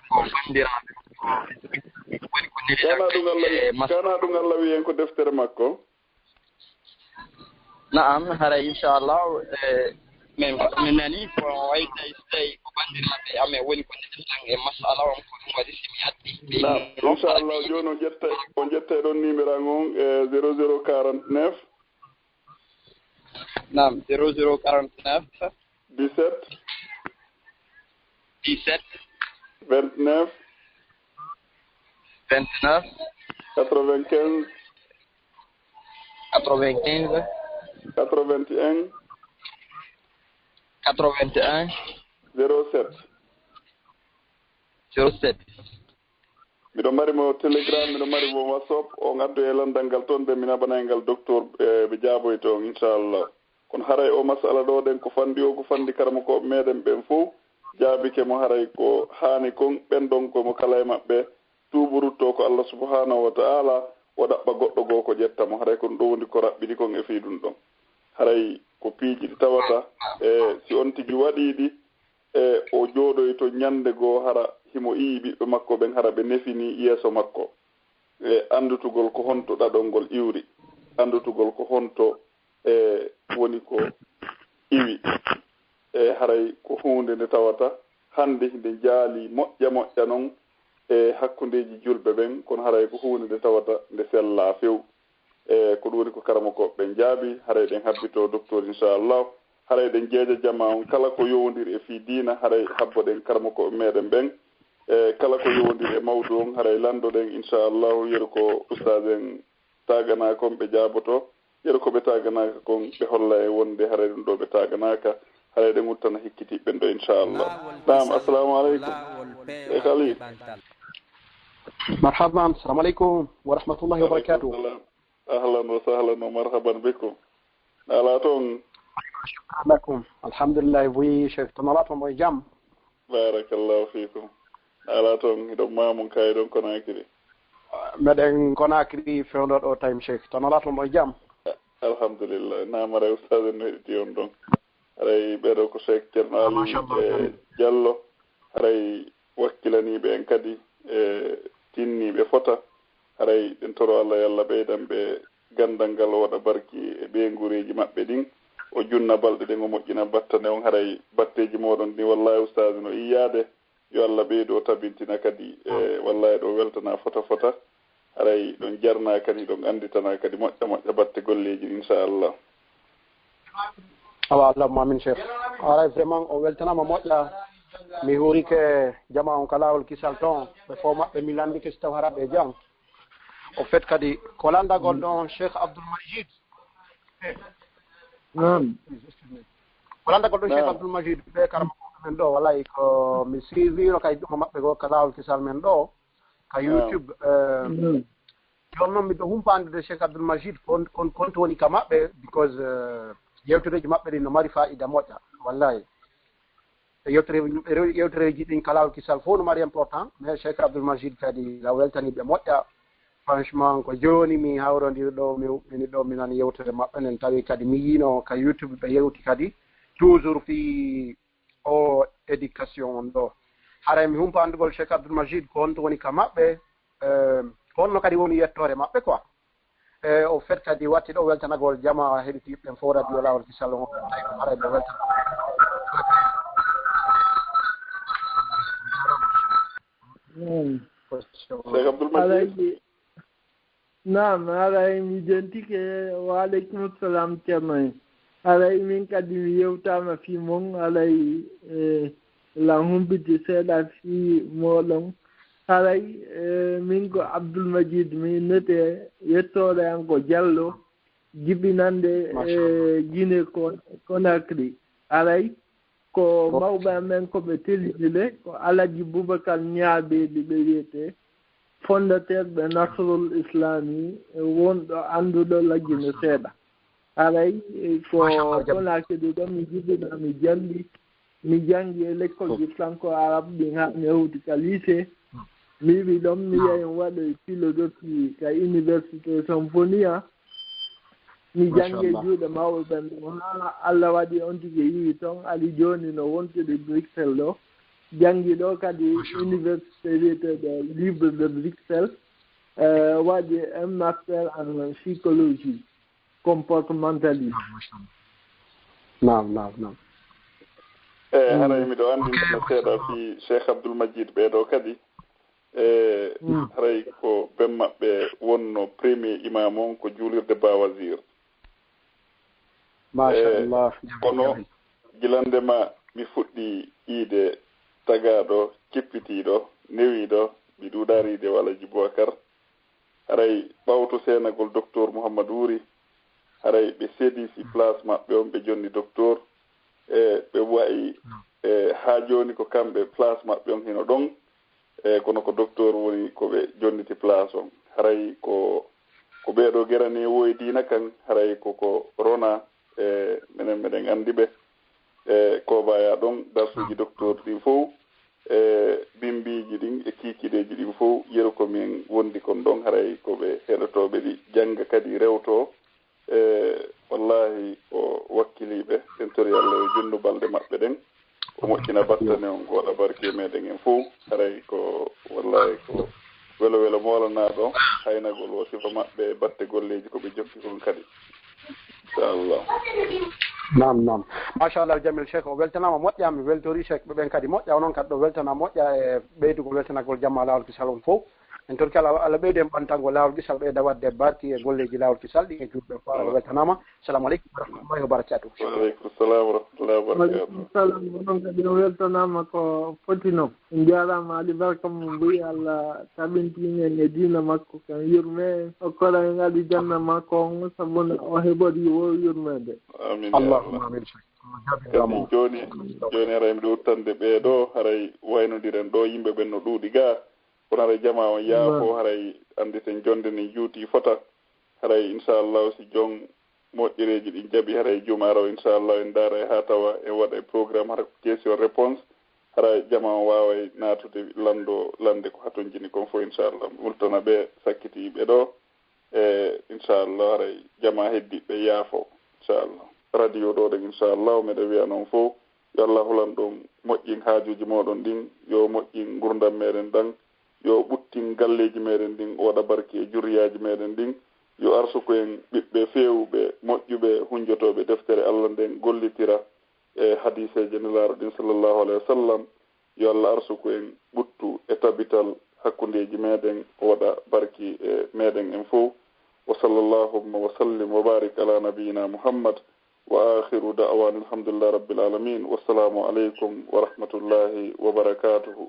Ko banndiraaɓe. Woni ko neli kana ɗun Alla wi'i, e mas- kana ɗun Alla wi'i en ko deftere makko. Naam, haray inchallah, eh, min, min nani ko wayi tawi so tawi ko banndiraaɓe amen woni ko neli tan e masala on, ko ɗun waɗi si mi addi. Naam, inchallah, jooni on ƴetta, on ƴetta e ɗon numéro an on, eh, zéro zéro quarante-neuf. Naam, zéro zéro quarante-neuf. Dix-sept. Dix-sept. Vingt-neuf. Vingt-neuf. Quatre-vingt-quinze. Quatre-vingt-quinze. Quatre-vingt-un. Quatre-vingt-un. Zéro sept. Zéro sept. Miɗo mari mo Telegram, miɗo mari mo WhatsApp. On addoyee lanndal ngal ton, nden mi naɓanay ngal docteur, eh, ɓe jaaboyta on, inchallah. Kono haray oo masala ɗoo ɗen ko fanɗi oo, ko fanɗi karamokooɓe meɗen ɓen fow jaabike mo, haray ko haani kon, ɓen ɗon ko mo kala e maɓɓe tuubu ruttoo ko Alla subhanahu wa ta'ala, o ɗaɓɓa goɗɗo goo ko ƴetta mo. Haray ko ɗun ɗoo woni ko raɓɓiɗi kon e fii ɗun ɗon. Haray ko piiji ɗi tawata, e si on tigi waɗii ɗi, e o jooɗoyto ɲande goo hara himo iwi ɓiɓɓe makko ɓen, hara ɓe nefinii yeeso makko. E anndutugol ko honto ɗaɗol ngol iwri, anndutugol ko honto, e, woni ko iwi. E haray ko huunde nde tawata hannde nde jaalii moƴƴa moƴƴa non e hakkundeeji julɓe ɓen, kono haray ko huunde nde tawata nde sellaa few. E ko ɗun woni ko karamokooɓe ɓen jaabii, haray ɗen habbitoo docteur, inchallah. Haray ɗen jeeja jamaa on kala ko yowondiri e fii diina, haray habboɗen karamokooɓe meɗen ɓen. E kala ko yowondiri e mawdu on, haray lanndoɗen, inchallahu, yeru ko ustaazen taaganaa kon ɓe jaabotoo. Yeru ko ɓe taaganaaka kon, ɓe holla en wonde haray ɗum ɗoo ɓe taaganaaka, haray ɗen uttana hikkitiiɓe ɓen ɗoo, inchallah. Naam, assalamu aleykum. Cheikh Ali. Marhaban, assalamu aleykum wa rahmatullahi wa barakatuh. Aleykum salam. Ahlan wa sahlan wa marhaban bikum. Alaa toon. Shukran lakum. Alhamdulillah, oui, Cheikh, toon alaa toon mo e jam. Barakallahu fikum. Alaa toon, hiɗon Maamun ka, hiɗon Konaakiri. Meɗen Konaakiri fewndo ɗoo time, Cheikh, toon alaa toon mo e jam. Alhamdulillah. Naam, haray ustaaz en no heɗiti on ɗon. Haray ɓee ɗoo ko Cheikh Ceerno Ali e Jallo. Haray wakkilaniiɓe en kadi e tinniiɓe fota. Haray ɗen toro Allah yo Allah ɓeydan ɓe ganndal ngal, o waɗa barki e ɓeynguureeji maɓɓe ɗin. O junna balɗe ɗen, o moƴƴina battane on. Haray batteeji mooɗon ɗin, wallahi ustaaz no iyyaade. Yo Allah ɓeydu o tabintina kadi. E wallahi ɗo weltana fota fota. Haray ɗon jarna kadi, ɗon annditana kadi moƴƴa moƴƴa batte golleeji, inchallah. Awa, allahumma amin, Cheikh. Haray vraiment o weltanaama moƴƴa. Mi huurike jamaa on ka laawol kisal ton. Ɓe fof maɓɓe mi lanndike si taw hara ɓe jam. Au fait kadi ko lanndagol ɗon Cheikh Abdoul Majid. Naam. Ko lanndagol ɗon Cheikh Abdoul Majid ɓe karamokooɓe men ɗo, walay ko mi suivino kay ɗum maɓɓe goo ka laawol kisal men ɗo ka YouTube. Jooni noon miɗo humpa anndude Cheikh Abdoul Majid kon kon kon to woni ka maɓɓe, because yewtereeji maɓɓe ɗin no mari faa'ida moƴƴa, wallahi. Yewtere yewtereeji ɗin ka laawol kisal fof no mari important, mais Cheikh Abdoul Majid kadi la weltani ɓe moƴƴa. Franchement ko jooni mi hawrondiri ɗo, mi huɓɓini ɗo, mi nani yewtere maɓɓe nden, tawi kadi mi yiino ka YouTube ɓe yewti kadi toujours fii o éducation on ɗo. Haray mi humpa anndugol Cheikh Abdoul Majid ko honto woni ka maɓɓe, ko honno kadi woni yettoore maɓɓe quoi. E au fait kadi watti ɗo weltanagol jamaa heɗitiiɓe ɓen fof radio laawol kisal on, tawi ko haray ɓe weltana. Cheikh Abdoul Majid. Naam, haray mi jentike. Wa aleykum salam, Ceerno en. Haray min kadi mi yewtaama fii mon, haray e lan humpiti seeɗa fii mooɗon. Haray e min ko Abdoul Majid, mi innete, yettoore an ko Jallo, jibinande e Guinée Conakry. Haray ko mawɓe amen ko ɓe telini le, ko Alaji Bubakar Ñaabeeli ɓe wiyetee, fondateur ɓe Nasrul Islami, wonɗo annduɗo lajjino seeɗa. Haray ko Konaakiri ɗo mi jibina, mi janngi, mi janngi e lekkolji franco arabe ɗin haa mi hewti ka lycée. Mi wi ɗon mi yahi mi waɗoyi philosophie ka université Somphonia. Mi janngi e juuɗe mawɓe ɓen ɗon haa Allah waɗi on tigi yi'i ton, ari jooni no wontiri Bruxelles ɗo. Janngi ɗo kadi université wiyeteeɗo Libre de Bruxelles, e waɗi un master en psychologie comportementalisme. Naam, naam, naam. E haray miɗo anndina seeɗa fii Cheikh Abdoul Majid ɓee ɗoo kadi. E haray ko ben maɓɓe wonno premier imam on ko juulirde Ba Wazir. Machallah. Kono gilande ma mi fuɗɗi yiide tagaaɗo, kippitiiɗo, newiiɗo, mi ɗuuɗaari yiide Alaji Bubakar. Haray ɓawto seenagol Docteur Mouhammad Wuri, haray ɓe seedi si place maɓɓe on, ɓe jonni Docteur. E ɓe wa'i e haa jooni ko kamɓe place maɓɓe on hino ɗon. E kono ko Docteur woni ko ɓe jonniti place on. Haray ko ko ɓee ɗoo gera ne woyi diina kan, haray ko ko rona. E menen meɗen anndi ɓe. E koobaya ɗon darsuuji Docteur ɗin fow, e bimbiiji ɗin e kiikiiɗeeji ɗin fow, yeru ko min wondi kon ɗon, haray ko ɓe heɗotooɓe ɗi jannga kadi rewtoo. E wallahi o wakkilii ɓe, en tori Allah yo junnu balɗe maɓɓe ɗen, o moƴƴina battane on, o waɗa barke e meɗen en fow. Haray ko wallahi ko welo welo moolanaaɗo, haynagol wo sifa maɓɓe e batte golleeji ko ɓe jokki kon kadi. Inchallah. Naam, naam. Machallah, Jamil Cheikh, o weltanaama moƴƴa, mi weltori Cheikh ɓe ɓen kadi moƴƴa, onon kadi ɗo weltana moƴƴa e ɓeydugol weltanagol jamma laawol kisal on fow. En torki Allah, Allah ɓeyden ɓantangol laawol kisal, ɓeyda waɗde barki e golleeji laawol kisal ɗin e juulɓe fof. Allah weltanaama. Assalamu aleykum wa rahmatullahi wa barakatuh. Wa aleykum salam wa rahmatullahi wa barakatuh. Wa aleykum salam. Onon kadi on weltanaama ko foti non. En njaaraama Ali Barka mo mbuy Allah tabintin en e diina makko kan yurme en. Okkora en alijanna makko on sabuna o heɓori wo yurmeende. Amin ya Allah. Allahumma amin. Kadi jooni, jooni haray miɗo uttande ɓee ɗoo, haray waynondiren ɗoo, yimɓe ɓen no ɗuuɗi gaa. Kono haray jamaa on yaafo, haray annditen jonnde nden juuti fota. Haray inchallahu si jon moƴƴereeji ɗin jaɓi, haray juma ara o inchallahu en ndaara e haa tawa en waɗa e programme, hara ko question réponse. Hara jamaa on waaway naatude lanndo, lannde ko hatonjini kon fof inchallah. Mi weltana ɓe sakkitiiɓe ɗoo. E inchallah haray jamaa heddiiɓe yaafo inchallah. Radio ɗoo ɗen inchallah meɗen wi'a non fof yo Allah hulan ɗon moƴƴin haajuuji mooɗon ɗin, yo moƴƴin ngurndan meɗen ɗan, yo ɓuttin galleeji meɗen ɗin, o waɗa barki e jurriyaaji meɗen ɗin, yo arsuku en ɓiɓɓe feewuɓe, moƴƴuɓe, hunjotooɓe deftere Allah nden, gollitira e hadiiseeje Nelaaɗo ɗin sallallahu alayhi wa sallam. Yo Allah arsuku en ɓuttu e tabital hakkundeeji meɗen, o waɗa barki e meɗen en fow. Wa sallallahu wa sallim wa barik ala nabiyina Muhammad. Wa akhiru da'wana alhamdulillahi rabbil alamin. Wassalamu alaikum wa rahmatullahi wa barakatuhu.